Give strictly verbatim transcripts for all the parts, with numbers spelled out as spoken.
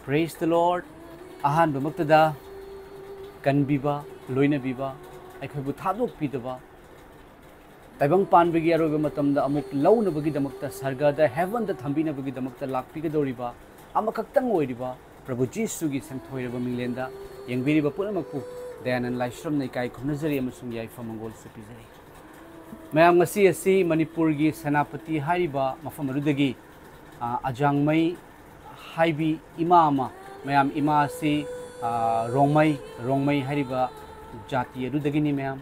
Praise the Lord. ꯑꯍꯥꯟꯕꯃꯛꯇꯗ ꯀꯟꯕꯤꯕ, ꯂꯣꯏꯅꯕꯤꯕ, ꯑꯩꯈꯣꯏꯕꯨ ꯊꯥꯗꯣꯛꯄꯤꯗꯕ, ꯇꯥꯏꯕꯪ ꯄꯥꯟꯕꯒꯤ ꯑꯔꯣꯏꯕ ꯃꯇꯝꯗ ꯑꯃꯨꯛ ꯂꯧꯅꯕꯒꯤꯗꯃꯛꯇ, ꯁꯔꯒꯗ, heavenꯗ ꯊꯝꯕꯤꯅꯕꯒꯤꯗꯃꯛꯇ ꯂꯥꯛꯄꯤꯒꯗꯧꯔꯤꯕ ꯑꯃꯈꯛꯇꯪ ꯑꯣꯏꯔꯤꯕ ꯄ꯭ꯔꯚꯨ ꯖꯤꯁꯨꯒꯤ ꯁꯦꯡꯊꯣꯏꯔꯕ ꯃꯤꯡꯂꯦꯟꯗ ꯌꯦꯡꯕꯤꯔꯤꯕ ꯄꯨꯝꯅꯃꯛꯄꯨ ꯗꯌꯥꯅꯟ ꯂꯥꯏꯁ꯭ꯔꯝꯅ ꯏꯀꯥꯏ ꯈꯨꯝꯅꯖꯔꯤ ꯑꯃꯁꯨꯡ ꯌꯥꯏꯐ ꯃꯪꯒꯣꯜꯁꯨ ꯄꯤꯖꯔꯤ꯫ ꯃꯌꯥꯝ, ꯉꯁꯤ ꯑꯁꯤ ꯃꯅꯤꯄꯨꯔꯒꯤ ꯁꯦꯅꯥꯄꯇꯤ ꯍꯥꯏꯔꯤꯕ ꯃꯐꯝ ꯑꯗꯨꯗꯒꯤ, ꯑ, ꯑꯖꯥꯡꯃꯩ ꯍꯥꯏꯕꯤ ꯏꯃꯥ ꯑꯃ, ꯃꯌꯥꯝ, ꯏꯃꯥ ꯑꯁꯤ, ꯑ, ꯔꯣꯡꯃꯩ, ꯔꯣꯡꯃꯩ ꯍꯥꯏꯔꯤꯕ ꯖꯥꯇꯤ ꯑꯗꯨꯗꯒꯤꯅꯤ, ꯃꯌꯥꯝ꯫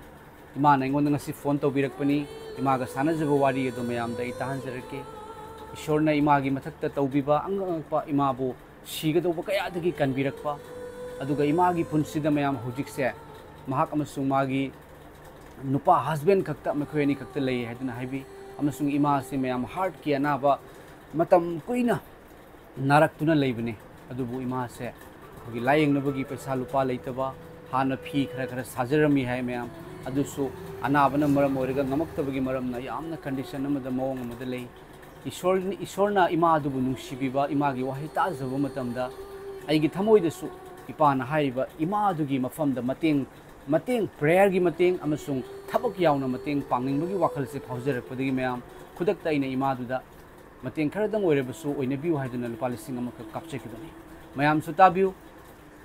ꯏꯃꯥꯅ ꯑꯩꯉꯣꯟꯗ ꯉꯁꯤ ꯐꯣꯟ ꯇꯧꯕꯤꯔꯛꯄꯅꯤ꯫ ꯏꯃꯥꯒ ꯁꯥꯟꯅꯖꯕ ꯋꯥꯔꯤ ꯑꯗꯣ ꯃꯌꯥꯝꯗ ꯑꯩ ꯇꯥꯍꯟꯖꯔꯛꯀꯦ꯫ ꯏꯁꯣꯔꯅ ꯏꯃꯥꯒꯤ ꯃꯊꯛꯇ ꯇꯧꯕꯤꯕ ꯑꯉꯛ ꯑꯉꯛꯄ, ꯏꯃꯥꯕꯨ ꯁꯤꯒꯗꯧꯕ ꯀꯌꯥꯗꯒꯤ ꯀꯟꯕꯤꯔꯛꯄ, ꯑꯗꯨꯒ ꯏꯃꯥꯒꯤ ꯄꯨꯟꯁꯤꯗ, ꯃꯌꯥꯝ, ꯍꯧꯖꯤꯛꯁꯦ ꯃꯍꯥꯛ ꯑꯃꯁꯨꯡ ꯃꯥꯒꯤ ꯅꯨꯄꯥ, husband ꯈꯛꯇ, ꯃꯈꯣꯏ ꯑꯅꯤ ꯈꯛꯇ ꯂꯩ ꯍꯥꯏꯗꯨꯅ ꯍꯥꯏꯕꯤ꯫ ꯑꯃꯁꯨꯡ ꯏꯃꯥ ꯑꯁꯤ, ꯃꯌꯥꯝ, heartꯀꯤ ꯑꯅꯥꯕ ꯃꯇꯝ ꯀꯨꯏꯅ ꯅꯥꯔꯛꯇꯨꯅ ꯂꯩꯕꯅꯤ꯫ ꯑꯗꯨꯕꯨ ꯏꯃꯥꯁꯦ ꯑꯩꯈꯣꯏꯒꯤ ꯂꯥꯏꯌꯦꯡꯅꯕꯒꯤ ꯄꯩꯁꯥ ꯂꯨꯄꯥ ꯂꯩꯇꯕ, ꯍꯥꯟꯅ ꯐꯤ ꯈꯔ ꯈꯔ ꯁꯥꯖꯔꯝꯃꯤ ꯍꯥꯏ, ꯃꯌꯥꯝ꯫ ꯑꯗꯨꯁꯨ ꯑꯅꯥꯕꯅ ꯃꯔꯝ ꯑꯣꯏꯔꯒ ꯉꯝꯃꯛꯇꯕꯒꯤ ꯃꯔꯝꯅ ꯌꯥꯝꯅ condition ꯑꯃꯗ, ꯃꯑꯣꯡ ꯑꯃꯗ ꯂꯩ꯫ ꯏꯁꯣꯔ, ꯏꯁꯣꯔꯅ ꯏꯃꯥ ꯑꯗꯨꯕꯨ ꯅꯨꯡꯁꯤꯕꯤꯕ, ꯏꯃꯥꯒꯤ ꯋꯥꯍꯩ ꯇꯥꯖꯕ ꯃꯇꯝꯗ ꯑꯩꯒꯤ ꯊꯃꯣꯏꯗꯁꯨ ꯏꯄꯥꯅ ꯍꯥꯏꯔꯤꯕ ꯏꯃꯥ ꯑꯗꯨꯒꯤ ꯃꯐꯝꯗ ꯃꯇꯦꯡ, ꯃꯇꯦꯡ, prayerꯒꯤ ꯃꯇꯦꯡ ꯑꯃꯁꯨꯡ ꯊꯕꯛ ꯌꯥꯎꯅ ꯃꯇꯦꯡ ꯄꯥꯡꯅꯤꯡꯕꯒꯤ ꯋꯥꯈꯜꯁꯦ ꯐꯥꯎꯖꯔꯛꯄꯗꯒꯤ, ꯃꯌꯥꯝ, ꯈꯨꯗꯛꯇ ꯑꯩꯅ ꯏꯃꯥꯗꯨꯗ ꯃꯇꯦꯡ ꯈꯔꯗꯪ ꯑꯣꯏꯔꯕꯁꯨ ꯑꯣꯏꯅꯕꯤꯌꯨ ꯍꯥꯏꯗꯨꯅ ꯂꯨꯄꯥ ꯂꯤꯁꯤꯡ ꯑꯃꯈꯛ ꯀꯥꯞꯆꯈꯤꯕꯅꯤ꯫ ꯃꯌꯥꯝꯁꯨ ꯇꯥꯕꯤꯌꯨ꯫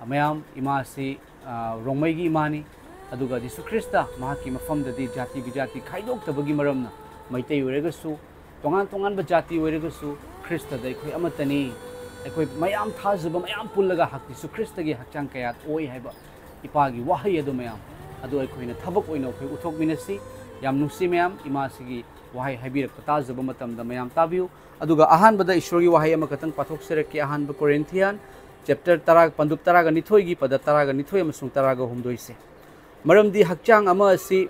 ꯃꯌꯥꯝ, ꯏꯃꯥ ꯑꯁꯤ, ꯑ, ꯔꯣꯡꯃꯩꯒꯤ ꯏꯃꯥꯅꯤ꯫ ꯑꯗꯨꯒ ꯖꯤꯁꯨ ꯈ꯭ꯔꯤꯁꯇ ꯃꯍꯥꯛꯀꯤ ꯃꯐꯝꯗꯗꯤ ꯖꯥꯇꯤ ꯕꯤꯖꯥꯇꯤ ꯈꯥꯏꯗꯣꯛꯇꯕꯒꯤ ꯃꯔꯝꯅ ꯃꯩꯇꯩ ꯑꯣꯏꯔꯒꯁꯨ, ꯇꯣꯉꯥꯟ ꯇꯣꯉꯥꯟꯕ ꯖꯥꯇꯤ ꯑꯣꯏꯔꯒꯁꯨ, ꯈ꯭ꯔꯤꯁꯇꯗ ꯑꯩꯈꯣꯏ ꯑꯃꯠꯇꯅꯤ꯫ ꯑꯩꯈꯣꯏ ꯃꯌꯥꯝ ꯊꯥꯖꯕ ꯃꯌꯥꯝ ꯄꯨꯜꯂꯒ ꯍꯛ-, ꯖꯤꯁꯨ ꯈ꯭ꯔꯤꯁꯇꯒꯤ ꯍꯛꯆꯥꯡ ꯀꯌꯥꯠ ꯑꯣꯏ ꯍꯥꯏꯕ ꯏꯄꯥꯒꯤ ꯋꯥꯍꯩ ꯑꯗꯨ, ꯃꯌꯥꯝ, ꯑꯗꯨ ꯑꯩꯈꯣꯏꯅ ꯊꯕꯛ ꯑꯣꯏꯅ ꯑꯩꯈꯣꯏ ꯎꯠꯊꯣꯛꯃꯤꯟꯅꯁꯤ꯫ ꯌꯥꯝ ꯅꯨꯡꯁꯤ, ꯃꯌꯥꯝ, ꯏꯃꯥꯁꯤꯒꯤ ꯋꯥꯍꯩ ꯍꯥꯏꯕꯤꯔꯛꯄ ꯇꯥꯖꯕ ꯃꯇꯝꯗ ꯃꯌꯥꯝ ꯇꯥꯕꯤꯌꯨ꯫ ꯑꯗꯨꯒ ꯑꯍꯥꯟꯕꯗ ꯏꯁꯣꯔꯒꯤ ꯋꯥꯍꯩ ꯑꯃꯈꯛꯇꯪ ꯄꯥꯊꯣꯛꯆꯔꯛꯀꯦ꯫ ꯑꯍꯥꯟꯕ ꯀꯣꯔꯤꯟꯊꯤꯌꯟ chapter ꯇꯔꯥ, ꯄꯟꯗꯨꯞ ꯇꯔꯥꯒ ꯅꯤꯊꯣꯏꯒꯤ ꯄꯗ ꯇꯔꯥꯒ ꯅꯤꯊꯣꯏ ꯑꯃꯁꯨꯡ ꯇꯔꯥꯒ ꯍꯨꯝꯗꯣꯏꯁꯦ꯫ ꯃꯔꯝꯗꯤ ꯍꯛꯆꯥꯡ ꯑꯃ ꯑꯁꯤ,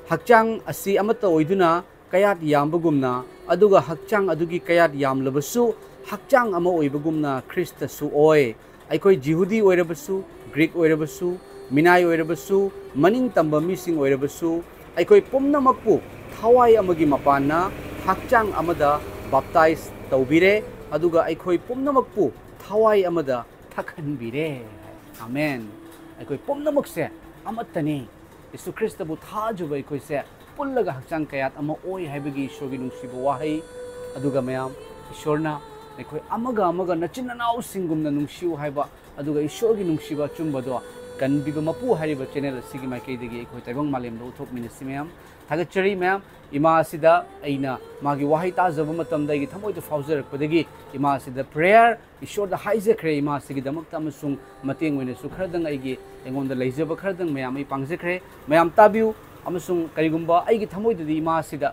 ꯍꯛꯆꯥꯡ ꯑꯁꯤ ꯑꯃꯠꯇ ꯑꯣꯏꯗꯨꯅ ꯀꯌꯥꯠ ꯌꯥꯝꯕꯒꯨꯝꯅ, ꯑꯗꯨꯒ ꯍꯛꯆꯥꯡ ꯑꯗꯨꯒꯤ ꯀꯌꯥꯠ ꯌꯥꯝꯂꯕꯁꯨ ꯍꯛꯆꯥꯡ ꯑꯃ ꯑꯣꯏꯕꯒꯨꯝꯅ ꯈ꯭ꯔꯤꯁꯇꯁꯨ ꯑꯣꯏ꯫ ꯑꯩꯈꯣꯏ ꯖꯤꯍꯨꯗꯤ ꯑꯣꯏꯔꯕꯁꯨ, ꯒ꯭ꯔꯤꯛ ꯑꯣꯏꯔꯕꯁꯨ, ꯃꯤꯅꯥꯏ ꯑꯣꯏꯔꯕꯁꯨ, ꯃꯅꯤꯡ ꯇꯝꯕ ꯃꯤꯁꯤꯡ ꯑꯣꯏꯔꯕꯁꯨ, ꯑꯩꯈꯣꯏ ꯄꯨꯝꯅꯃꯛꯄꯨ ꯊꯋꯥꯏ ꯑꯃꯒꯤ ꯃꯄꯥꯟꯅ ꯍꯛꯆꯥꯡ ꯑꯃꯗ baptize ꯇꯧꯕꯤꯔꯦ, ꯑꯗꯨꯒ ꯑꯩꯈꯣꯏ ꯄꯨꯝꯅꯃꯛꯄꯨ ꯊꯋꯥꯏ ꯑꯃꯗ ꯊꯛꯍꯟꯕꯤꯔꯦ꯫ ꯑꯥꯃꯦꯟ꯫ ꯑꯩꯈꯣꯏ ꯄꯨꯝꯅꯃꯛꯁꯦ ꯑꯃꯠꯇꯅꯤ꯫ ꯌꯤꯁꯨ ꯈ꯭ꯔꯤꯁꯇꯕꯨ ꯊꯥꯖꯕ ꯑꯩꯈꯣꯏꯁꯦ ꯄꯨꯜꯂꯒ ꯍꯛꯆꯥꯡ ꯀꯌꯥꯠ ꯑꯃ ꯑꯣꯏ ꯍꯥꯏꯕꯒꯤ ꯏꯁꯣꯔꯒꯤ ꯅꯨꯡꯁꯤꯕ ꯋꯥꯍꯩ꯫ ꯑꯗꯨꯒ ꯃꯌꯥꯝ, ꯏꯁꯣꯔꯅ ꯑꯩꯈꯣꯏ ꯑꯃꯒ ꯑꯃꯒ ꯅꯆꯤꯟ ꯅꯅꯥꯎꯁꯤꯡꯒꯨꯝꯅ ꯅꯨꯡꯁꯤꯌꯨ ꯍꯥꯏꯕ, ꯑꯗꯨꯒ ꯏꯁꯣꯔꯒꯤ ꯅꯨꯡꯁꯤꯕ ꯑꯆꯨꯝꯕꯗꯣ ꯀꯟꯕꯤꯕ ꯃꯄꯨ ꯍꯥꯏꯔꯤꯕ ꯆꯦꯅꯦꯜ ꯑꯁꯤꯒꯤ ꯃꯥꯏꯀꯩꯗꯒꯤ ꯑꯩꯈꯣꯏ ꯇꯥꯏꯕꯪ ꯃꯥꯂꯦꯝꯗ ꯎꯠꯊꯣꯛꯃꯤꯟꯅꯁꯤ ꯃꯌꯥꯝ꯫ ꯊꯥꯒꯠꯆꯔꯤ ꯃꯌꯥꯝ꯫ ꯏꯃꯥ ꯑꯁꯤꯗ ꯑꯩꯅ ꯃꯥꯒꯤ ꯋꯥꯍꯩ ꯇꯥꯖꯕ ꯃꯇꯝꯗ ꯑꯩꯒꯤ ꯊꯃꯣꯏꯗ ꯐꯥꯎꯖꯔꯛꯄꯗꯒꯤ ꯏꯃꯥ ꯑꯁꯤꯗ ꯄ꯭ꯔꯦꯌꯔ, ꯏꯁꯣꯔꯗ ꯍꯥꯏꯖꯈ꯭ꯔꯦ ꯏꯃꯥ ꯑꯁꯤꯒꯤꯗꯃꯛꯇ, ꯑꯃꯁꯨꯡ ꯃꯇꯦꯡ ꯑꯣꯏꯅꯁꯨ ꯈꯔꯗꯪ ꯑꯩꯒꯤ, ꯑꯩꯉꯣꯟꯗ ꯂꯩꯖꯕ ꯈꯔꯗꯪ ꯃꯌꯥꯝ ꯑꯩ ꯄꯥꯡꯖꯈ꯭ꯔꯦ꯫ ꯃꯌꯥꯝ ꯇꯥꯕꯤꯌꯨ, ꯑꯃꯁꯨꯡ ꯀꯔꯤꯒꯨꯝꯕ ꯑꯩꯒꯤ ꯊꯃꯣꯏꯗꯗꯤ ꯏꯃꯥ ꯑꯁꯤꯗ,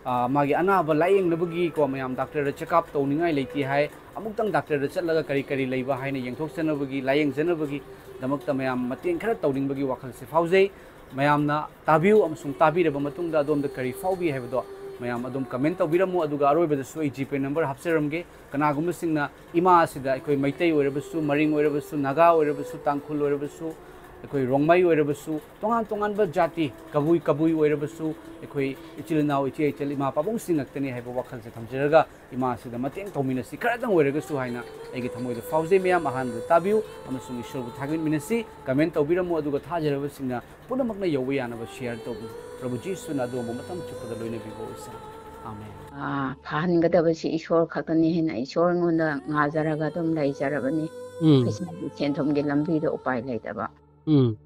ꯑ, ꯃꯥꯒꯤ ꯑꯅꯥꯕ ꯂꯥꯌꯦꯡꯅꯕꯒꯤ ꯀꯣ, ꯃꯌꯥꯝ ꯗꯥꯛꯇꯔꯗ ꯆꯦꯛꯑꯞ ꯇꯧꯅꯤꯡꯉꯥꯏ ꯂꯩꯇꯦ ꯍꯥꯏ, ꯑꯃꯨꯛꯇꯪ ꯗꯥꯛꯇꯔꯗ ꯆꯠꯂꯒ ꯀꯔꯤ ꯀꯔꯤ ꯂꯩꯕ ꯍꯥꯏꯅ ꯌꯦꯡꯊꯣꯛꯆꯅꯕꯒꯤ, ꯂꯥꯌꯦꯡꯖꯅꯕꯒꯤꯗꯃꯛꯇ ꯃꯌꯥꯝ ꯃꯇꯦꯡ ꯈꯔ ꯇꯧꯅꯤꯡꯕꯒꯤ ꯋꯥꯈꯜꯁꯦ ꯐꯥꯎꯖꯩ꯫ ꯃꯌꯥꯝꯅ ꯇꯥꯕꯤꯌꯨ, ꯑꯃꯁꯨꯡ ꯇꯥꯕꯤꯔꯕ ꯃꯇꯨꯡꯗ ꯑꯗꯣꯝꯗ ꯀꯔꯤ ꯐꯥꯎꯕꯤ ꯍꯥꯏꯕꯗꯣ ꯃꯌꯥꯝ ꯑꯗꯨꯝ ꯀꯃꯦꯟ ꯇꯧꯕꯤꯔꯝꯃꯨ꯫ ꯑꯗꯨꯒ ꯑꯔꯣꯏꯕꯗꯁꯨ ꯑꯩ ꯖꯤꯄꯦ ꯅꯝꯕꯔ ꯍꯥꯞꯆꯔꯝꯒꯦ꯫ ꯀꯅꯥꯒꯨꯝꯕꯁꯤꯡꯅ ꯏꯃꯥ ꯑꯁꯤꯗ, ꯑꯩꯈꯣꯏ ꯃꯩꯇꯩ ꯑꯣꯏꯔꯕꯁꯨ, ꯃꯔꯤꯡ ꯑꯣꯏꯔꯕꯁꯨ, ꯅꯥꯒꯥ ꯑꯣꯏꯔꯕꯁꯨ, ꯇꯥꯡꯈꯨꯜ ꯑꯣꯏꯔꯕꯁꯨ, ꯑꯩꯈꯣꯏ ꯔꯣꯡꯃꯩ ꯑꯣꯏꯔꯕꯁꯨ, ꯇꯣꯉꯥꯟ ꯇꯣꯉꯥꯟꯕ ꯖꯥꯇꯤ, ꯀꯕꯨꯏ, ꯀꯕꯨꯏ ꯑꯣꯏꯔꯕꯁꯨ, ꯑꯩꯈꯣꯏ ꯏꯆꯤꯜ ꯏꯅꯥꯎ, ꯏꯆꯦ ꯏꯆꯜ, ꯏꯃꯥ ꯄꯥꯕꯨꯡꯁꯤꯡ ꯉꯥꯛꯇꯅꯤ ꯍꯥꯏꯕ ꯋꯥꯈꯜꯁꯦ ꯊꯝꯖꯔꯒ ꯏꯃꯥ ꯑꯁꯤꯗ ꯃꯇꯦꯡ ꯇꯧꯃꯤꯟꯅꯁꯤ, ꯈꯔꯗꯪ ꯑꯣꯏꯔꯒꯁꯨ ꯍꯥꯏꯅ ꯑꯩꯒꯤ ꯊꯃꯣꯏꯗ ꯐꯥꯎꯖꯩ꯫ ꯃꯌꯥꯝ ꯑꯍꯥꯟꯕꯗ ꯇꯥꯕꯤꯌꯨ ꯑꯃꯁꯨꯡ ꯏꯁꯣꯔꯕꯨ ꯊꯥꯒꯠꯃꯤꯟꯅꯁꯤ꯫ ꯀꯃꯦꯟ ꯇꯧꯕꯤꯔꯝꯃꯨ, ꯑꯗꯨꯒ ꯊꯥꯖꯔꯕꯁꯤꯡꯅ ꯄꯨꯝꯅꯃꯛꯅ ꯌꯧꯕ ꯌꯥꯅꯕ ꯁꯤꯌꯔ ꯇꯧꯕꯤꯌꯨ꯫ ꯄ꯭ꯔꯚꯨ ꯖꯤꯁꯨꯅ ꯑꯗꯣꯝꯕꯨ ꯃꯇꯝ ꯆꯨꯞꯄꯗ ꯂꯣꯏꯅꯕꯤꯕ ꯑꯣꯏꯁꯅꯨ꯫ ꯑꯥꯃꯦꯟ꯫ ꯑꯥ, ꯐꯍꯟꯒꯗꯕꯁꯤ ꯏꯁꯣꯔ ꯈꯛꯇꯅꯤ ꯍꯥꯏꯅ ꯏꯁꯣꯔ ꯑꯩꯉꯣꯟꯗ ꯉꯥꯖꯔꯒ ꯑꯗꯨꯝ ꯂꯩꯖꯔꯕꯅꯤ꯫ ꯎꯝ꯫ ꯄꯩꯁꯥꯒꯤ, ꯁꯦꯟꯊꯨꯝꯒꯤ ꯂꯝꯕꯤꯗ ꯎꯄꯥꯏ ꯂꯩꯇꯕ꯫ ꯎꯝ꯫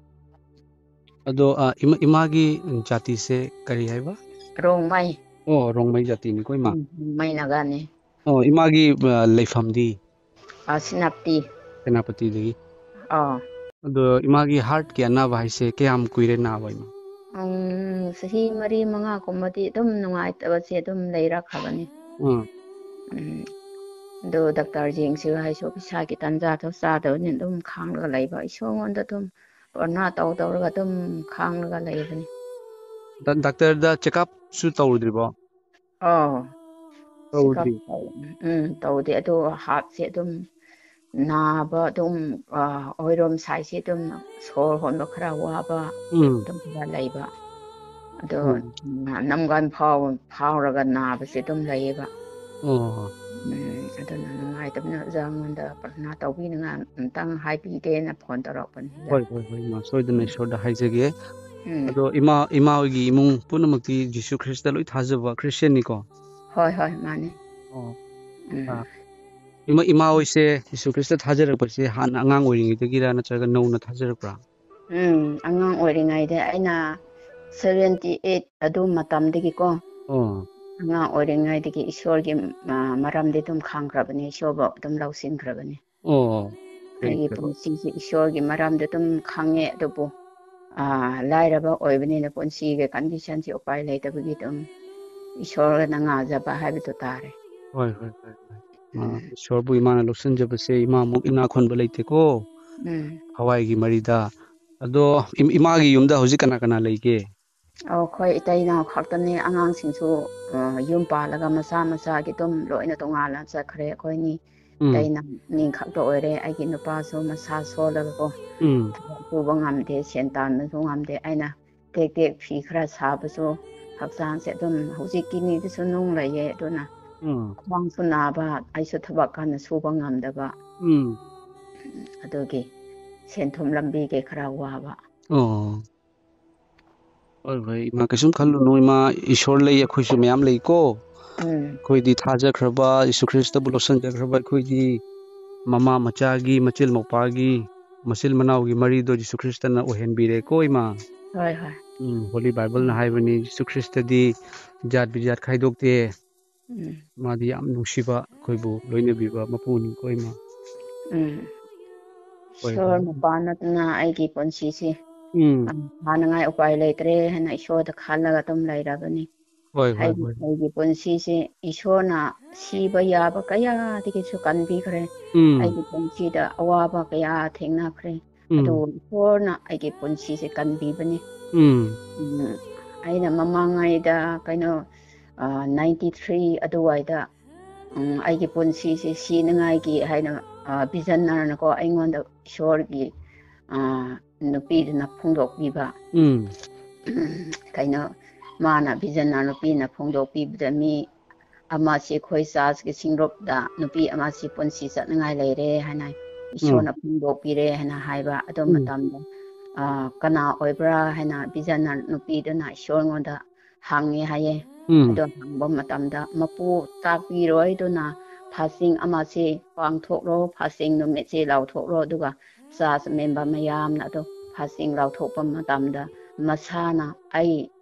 ꯑꯗꯣ, ꯑ, ꯏꯃꯥ, ꯏꯃꯥꯒꯤ ꯖꯥꯇꯤꯁꯦ ꯀꯔꯤ ꯍꯥꯏꯕ? ꯔꯣꯡꯃꯩ꯫ ꯑꯣ, ꯔꯣꯡꯃꯩ ꯖꯥꯇꯤꯅꯤꯀꯣ ꯏꯃꯥ? ꯎꯝ, ꯔꯣꯡꯃꯩ ꯅꯥꯒꯥꯅꯤ꯫ ꯑꯣ, ꯏꯃꯥꯒꯤ, ꯑ, ꯂꯩꯐꯝꯗꯤ? ꯑ, ꯁꯦꯅꯥꯄꯇꯤ꯫ ꯁꯦꯅꯥꯄꯇꯤꯗꯒꯤ? ꯑꯥ꯫ ꯑꯗꯣ ꯏꯃꯥꯒꯤ ꯍꯥꯔꯠꯀꯤ ꯑꯅꯥꯕ ꯍꯥꯏꯁꯦ ꯀꯌꯥꯝ ꯀꯨꯏꯔꯦ ꯅꯥꯕ, ꯏꯃꯥ? ꯎꯝ, ꯆꯍꯤ ꯃꯔꯤ ꯃꯉꯥꯒꯨꯝꯕꯗꯤ ꯑꯗꯨꯝ ꯅꯨꯡꯉꯥꯏꯇꯕꯁꯦ ꯑꯗꯨꯝ ꯂꯩꯔꯛꯈ꯭ꯔꯕꯅꯤ꯫ ꯎꯝ꯫ ꯎꯝ꯫ ꯑꯗꯣ ꯗꯥꯛꯇꯔ ꯌꯦꯡꯁꯤ ꯍꯥꯏꯁꯨ ꯄꯩꯁꯥꯒꯤ ꯇꯟꯖꯥꯗꯣ ꯆꯥꯗꯕꯅꯤꯅ ꯑꯗꯨꯝ ꯈꯥꯡꯂꯒ ꯂꯩꯕ꯫ ꯏꯁꯣꯔꯉꯣꯟꯗ ꯑꯗꯨꯝ ꯄ꯭ꯔꯊꯅꯥ ꯇꯧ ꯇꯧꯔꯒ ꯑꯗꯨꯝ ꯈꯥꯡꯂꯒ ꯂꯩꯕꯅꯤ꯫ ꯗꯥ-, ꯗꯥꯛꯇꯔꯗ ꯆꯦꯛꯑꯞꯁꯨ ꯇꯧꯔꯨꯗ꯭ꯔꯤꯕꯣ? ꯑꯥꯎ꯫ ꯇꯧꯗ꯭ꯔꯤ? ꯆꯦꯛꯑꯞ ꯇꯧ-, ꯎꯝ, ꯇꯧꯗꯦ꯫ ꯑꯗꯣ ꯍꯥꯔꯠꯁꯦ ꯑꯗꯨꯝ ꯅꯥꯕ, ꯑꯗꯨꯝ, ꯑ, ꯑꯣꯏꯔꯣꯝ ꯁꯥꯏꯠꯁꯦ ꯑꯗꯨꯝ ꯁꯣꯔ ꯍꯣꯟꯕ ꯈꯔ ꯋꯥꯕ ꯎꯝ꯫ ꯑꯗꯨꯝ ꯈꯔ ꯂꯩꯕ꯫ ꯑꯗꯣ, ꯎꯝ꯫ ꯎꯝ, ꯅꯝꯒꯥꯟ ꯐꯥꯎ-, ꯐꯥꯎꯔꯒ ꯅꯥꯕꯁꯦ ꯑꯗꯨꯝ ꯂꯩꯌꯦꯕ꯫ ꯑꯣ꯫ ꯎꯝ, ꯑꯗꯨꯅ ꯅꯨꯡꯉꯥꯏꯇꯕꯅ ꯑꯣꯖꯥꯉꯣꯟꯗ ꯄ꯭ꯔꯊꯅꯥ ꯇꯧꯕꯤꯅꯉꯥꯏ ꯑꯝꯇꯪ ꯍꯥꯏꯕꯤꯒꯦꯅ ꯐꯣꯟ ꯇꯧꯔꯛꯄꯅꯤꯗ꯫ ꯍꯣꯏ ꯍꯣꯏ ꯍꯣꯏ, ꯏꯃꯥ, ꯁꯣꯏꯗꯅ ꯎꯝ, ꯏꯁꯣꯔꯗ ꯍꯥꯏꯖꯒꯦ꯫ ꯎꯝ꯫ ꯑꯗꯣ ꯏꯃꯥ, ꯏꯃꯥ ꯍꯣꯏꯒꯤ ꯏꯃꯨꯡ ꯄꯨꯝꯅꯃꯛꯇꯤ ꯖꯤꯁꯨ ꯈ꯭ꯔꯤꯁꯇ ꯂꯣꯏ ꯊꯥꯖꯕ ꯈ꯭ꯔꯤꯁꯇꯤꯌꯥꯟꯅꯤꯀꯣ? ꯍꯣꯏ ꯍꯣꯏ, ꯃꯥꯅꯦ꯫ ꯑꯣ꯫ ꯎꯝ꯫ ꯑ, ꯏꯃꯥ, ꯏꯃꯥ ꯍꯣꯏꯁꯦ ꯖꯤꯁꯨ ꯈ꯭ꯔꯤꯁꯇ ꯊꯥꯖꯔꯛꯄꯁꯦ ꯍꯥꯟꯅ ꯑꯉꯥꯡ ꯑꯣꯏꯔꯤꯉꯩꯗꯒꯤꯔ ꯅꯠꯇ꯭ꯔꯒ ꯅꯧꯅ ꯊꯥꯖꯔꯛꯄ꯭ꯔꯥ? ꯎꯝ, ꯑꯉꯥꯡ ꯑꯣꯏꯔꯤꯉꯩꯗ ꯑꯩꯅ seventy eight ꯑꯗꯨ ꯃꯇꯝꯗꯒꯤꯀꯣ, ꯑꯣ꯫ ꯑꯉꯥꯡ ꯑꯣꯏꯔꯤꯉꯩꯗꯒꯤ ꯏꯁꯣꯔꯒꯤ, ꯑ, ꯃꯔꯝꯗꯤ ꯑꯗꯨꯝ ꯈꯪꯈ꯭ꯔꯕꯅꯤ, ꯏꯁꯣꯔꯕꯨ ꯑꯗꯨꯝ ꯂꯧꯁꯤꯟꯈ꯭ꯔꯕꯅꯤ꯫ ꯑꯣ꯫ Very ꯑꯩꯒꯤ good. ꯄꯨꯟꯁꯤꯁꯦ ꯏꯁꯣꯔꯒꯤ ꯃꯔꯝꯗ ꯑꯗꯨꯝ ꯈꯪꯉꯦ, ꯑꯗꯨꯕꯨ, ꯑ, ꯂꯥꯏꯔꯕ ꯑꯣꯏꯕꯅꯤꯅ ꯄꯨꯟꯁꯤꯒꯤ conditionꯁꯤ ꯎꯄꯥꯏ ꯂꯩꯇꯕꯒꯤ ꯑꯗꯨꯝ ꯏꯁꯣꯔꯅ ꯉꯥꯖꯕ ꯍꯥꯏꯕꯗꯨ ꯇꯥꯔꯦ꯫ ꯍꯣꯏ ꯍꯣꯏ ꯍꯣꯏ ꯍꯣꯏ꯫ ꯑ, ꯎꯝ꯫ ꯏꯁꯣꯔꯕꯨ ꯏꯃꯥꯅ ꯂꯧꯁꯤꯟꯖꯕꯁꯦ ꯏꯃꯥꯃꯨꯛ ꯏꯅꯥꯛ ꯈꯨꯟꯕ ꯂꯩꯇꯦꯀꯣ꯫ ꯎꯝ꯫ ꯊꯋꯥꯏꯒꯤ ꯃꯔꯤꯗ꯫ ꯑꯗꯣ ꯏꯝ-, ꯏꯃꯥꯒꯤ ꯌꯨꯝꯗ ꯍꯧꯖꯤꯛ ꯀꯅꯥ ꯀꯅꯥ ꯂꯩꯒꯦ? ꯑꯣ, ꯑꯩꯈꯣꯏ ꯏꯇꯩ ꯏꯅꯥꯎ ꯈꯛꯇꯅꯤ꯫ ꯑꯉꯥꯡꯁꯤꯡꯁꯨ, ꯑ, ꯌꯨꯝ ꯄꯥꯜꯂꯒ ꯃꯁꯥ ꯃꯁꯥꯒꯤ ꯑꯗꯨꯝ ꯂꯣꯏꯅ ꯇꯣꯉꯥꯟꯅ ꯆꯠꯈ꯭ꯔꯦ꯫ ꯑꯩꯈꯣꯏꯅꯤ ꯎꯝ꯫ ꯏꯇꯩꯅ ꯑꯅꯤ ꯈꯛꯇ ꯑꯣꯏꯔꯦ꯫ ꯑꯩꯒꯤ ꯅꯨꯄꯥꯁꯨ ꯃꯁꯥ ꯁꯣꯜꯂꯒꯀꯣ, ꯎꯝ꯫ ꯊꯕꯛ ꯁꯨꯕ ꯉꯝꯗꯦ, ꯁꯦꯟ ꯇꯥꯟꯕꯁꯨ ꯉꯝꯗꯦ꯫ ꯑꯩꯅ ꯇꯦꯛ ꯇꯦꯛ ꯐꯤ ꯈꯔ ꯁꯥꯕꯁꯨ ꯍꯛꯆꯥꯡꯁꯦ ꯑꯗꯨꯝ ꯍꯧꯖꯤꯛꯀꯤ ꯃꯤꯗꯨꯁꯨ ꯅꯨꯡ ꯂꯩꯌꯦ꯫ ꯑꯗꯨꯅ ꯎꯝ꯫ ꯈ꯭ꯋꯥꯡꯁꯨ ꯅꯥꯕ, ꯑꯩꯁꯨ ꯊꯕꯛ ꯀꯟꯅ ꯁꯨꯕ ꯉꯝꯗꯕ꯫ ꯎꯝ꯫ ꯑꯗꯨꯒꯤ ꯁꯦꯟꯊꯨꯝ ꯂꯝꯕꯤꯒꯤ ꯈꯔ ꯋꯥꯕ꯫ ꯑꯣ꯫ ꯍꯣꯏ ꯍꯣꯏ, ꯏꯃꯥ, ꯀꯩꯁꯨꯝ ꯈꯜꯂꯨꯅꯨ, ꯏꯃꯥ, ꯏꯁꯣꯔ ꯂꯩ, ꯑꯩꯈꯣꯏꯁꯨ ꯃꯌꯥꯝ ꯂꯩꯀꯣ꯫ ꯎꯝ꯫ ꯑꯩꯈꯣꯏꯗꯤ ꯊꯥꯖꯈ꯭ꯔꯕ ꯖꯤꯁꯨ ꯈ꯭ꯔꯤꯁꯇꯕꯨ ꯂꯧꯁꯤꯟꯖꯈ꯭ꯔꯕ ꯑꯩꯈꯣꯏꯗꯤ ꯃꯃꯥ ꯃꯆꯥꯒꯤ, ꯃꯆꯤꯜ ꯃꯧꯄꯥꯒꯤ, ꯃꯆꯤꯜ ꯃꯅꯥꯎꯒꯤ ꯃꯔꯤꯗꯣ ꯖꯤꯁꯨ ꯈ꯭ꯔꯤꯁꯇꯅ ꯑꯣꯏꯍꯟꯕꯤꯔꯦꯀꯣ, ꯏꯃꯥ꯫ ꯍꯣꯏ ꯍꯣꯏ꯫ ꯎꯝ, Holy Bibleꯅ ꯎꯝ꯫ ꯍꯥꯏꯕꯅꯤ, ꯖꯤꯁꯨ ꯈ꯭ꯔꯤꯁꯇꯗꯤ ꯖꯥꯠ ꯕꯤꯖꯥꯠ ꯈꯥꯏꯗꯣꯛꯇꯦ꯫ ꯎꯝ꯫ ꯃꯥꯗꯤ ꯌꯥꯝ ꯅꯨꯡꯁꯤꯕ, ꯑꯩꯈꯣꯏꯕꯨ ꯂꯣꯏꯅꯕꯤꯕ ꯃꯄꯨꯅꯤꯀꯣ, ꯏꯃꯥ꯫ ꯎꯝ꯫ ꯍꯣꯏ ꯏꯁꯣꯔ ꯍꯣꯏ꯫ ꯃꯄꯥꯟ ꯅꯠꯇꯅ ꯑꯩꯒꯤ ꯄꯨꯟꯁꯤꯁꯦ ꯎꯝ꯫ ꯊꯥꯅꯉꯥꯏ ꯎꯄꯥꯏ ꯂꯩꯇ꯭ꯔꯦ ꯍꯥꯏꯅ ꯏꯁꯣꯔꯗ ꯈꯜꯂꯒ ꯑꯗꯨꯝ ꯂꯩꯔꯕꯅꯤ꯫ ꯍꯣꯏ ꯍꯣꯏ ꯑꯩꯒꯤ, ꯍꯣꯏ꯫ ꯑꯩꯒꯤ ꯄꯨꯟꯁꯤꯁꯦ ꯏꯁꯣꯔꯅ ꯁꯤꯕ ꯌꯥꯕ ꯀꯌꯥꯗꯒꯤꯁꯨ ꯀꯟꯕꯤꯈ꯭ꯔꯦ꯫ ꯎꯝ꯫ ꯑꯩꯒꯤ ꯄꯨꯟꯁꯤꯗ ꯑꯋꯥꯕ ꯀꯌꯥ ꯊꯦꯡꯅꯈ꯭ꯔꯦ꯫ ꯑꯗꯨ ꯎꯝ꯫ ꯏꯁꯣꯔꯅ ꯑꯩꯒꯤ ꯄꯨꯟꯁꯤꯁꯦ ꯀꯟꯕꯤꯕꯅꯤ꯫ ꯎꯝ꯫ ꯎꯝ, ꯑꯩꯅ ꯃꯃꯥꯡꯉꯩꯗ ꯀꯩꯅꯣ, ꯑ, ninety three ꯑꯗꯨꯋꯥꯏꯗ, ꯎꯝ, ꯑꯩꯒꯤ ꯄꯨꯟꯁꯤꯁꯦ ꯁꯤꯅꯉꯥꯏꯒꯤ ꯍꯥꯏꯅ, ꯑ, visionerꯅꯀꯣ ꯑꯩꯉꯣꯟꯗ ꯏꯁꯣꯔꯒꯤ, ꯑ, ꯅꯨꯄꯤꯗꯨꯅ ꯐꯣꯡꯗꯣꯛꯄꯤꯕ꯫ ꯎꯝ꯫ ꯀꯩꯅꯣ, ꯃꯥꯅ visioner ꯅꯨꯄꯤꯅ ꯐꯣꯡꯗꯣꯛꯄꯤꯕꯗ ꯃꯤ ꯑꯃꯁꯤ ꯑꯩꯈꯣꯏ ꯆꯥꯔꯆꯀꯤ ꯁꯤꯡꯔꯨꯞꯇ ꯅꯨꯄꯤ ꯑꯃꯁꯤ ꯄꯨꯟꯁꯤ ꯆꯠꯅꯤꯡꯉꯥꯏ ꯂꯩꯔꯦ ꯍꯥꯏꯅ ꯏꯁꯣꯔꯅ ꯐꯣꯡꯗꯣꯛꯄꯤꯔꯦ ꯍꯥꯏꯅ ꯍꯥꯏꯕ꯫ ꯑꯗꯨ ꯎꯝ꯫ ꯃꯇꯝꯗ, ꯑ, "ꯀꯅꯥ ꯑꯣꯏꯕ꯭ꯔꯥ?" ꯍꯥꯏꯅ ꯕꯤꯖꯟꯅ ꯅꯨꯄꯤꯗꯨꯅ ꯏꯁꯣꯔꯉꯣꯟꯗ ꯍꯪꯉꯦ ꯍꯥꯏꯌꯦ꯫ ꯎꯝ꯫ ꯑꯗꯣ ꯍꯪꯕ ꯃꯇꯝꯗ, "ꯃꯄꯨ ꯇꯥꯛꯄꯤꯔꯣꯏꯗꯨꯅ ꯐꯥꯁꯤꯡ ꯑꯃꯁꯤ ꯄꯥꯡꯊꯣꯛꯂꯣ, ꯐꯥꯁꯤꯡ ꯅꯨꯃꯤꯠꯁꯤ ꯂꯥꯎꯊꯣꯛꯂꯣ, ꯑꯗꯨꯒ ꯆꯥꯔꯆ ꯃꯦꯝꯕꯔ ꯃꯌꯥꯝꯅ ꯑꯗꯨ ꯐꯥꯁꯤꯡ ꯂꯥꯎꯊꯣꯛꯄ ꯃꯇꯝꯗ ꯃꯁꯥꯅ ꯑꯩ,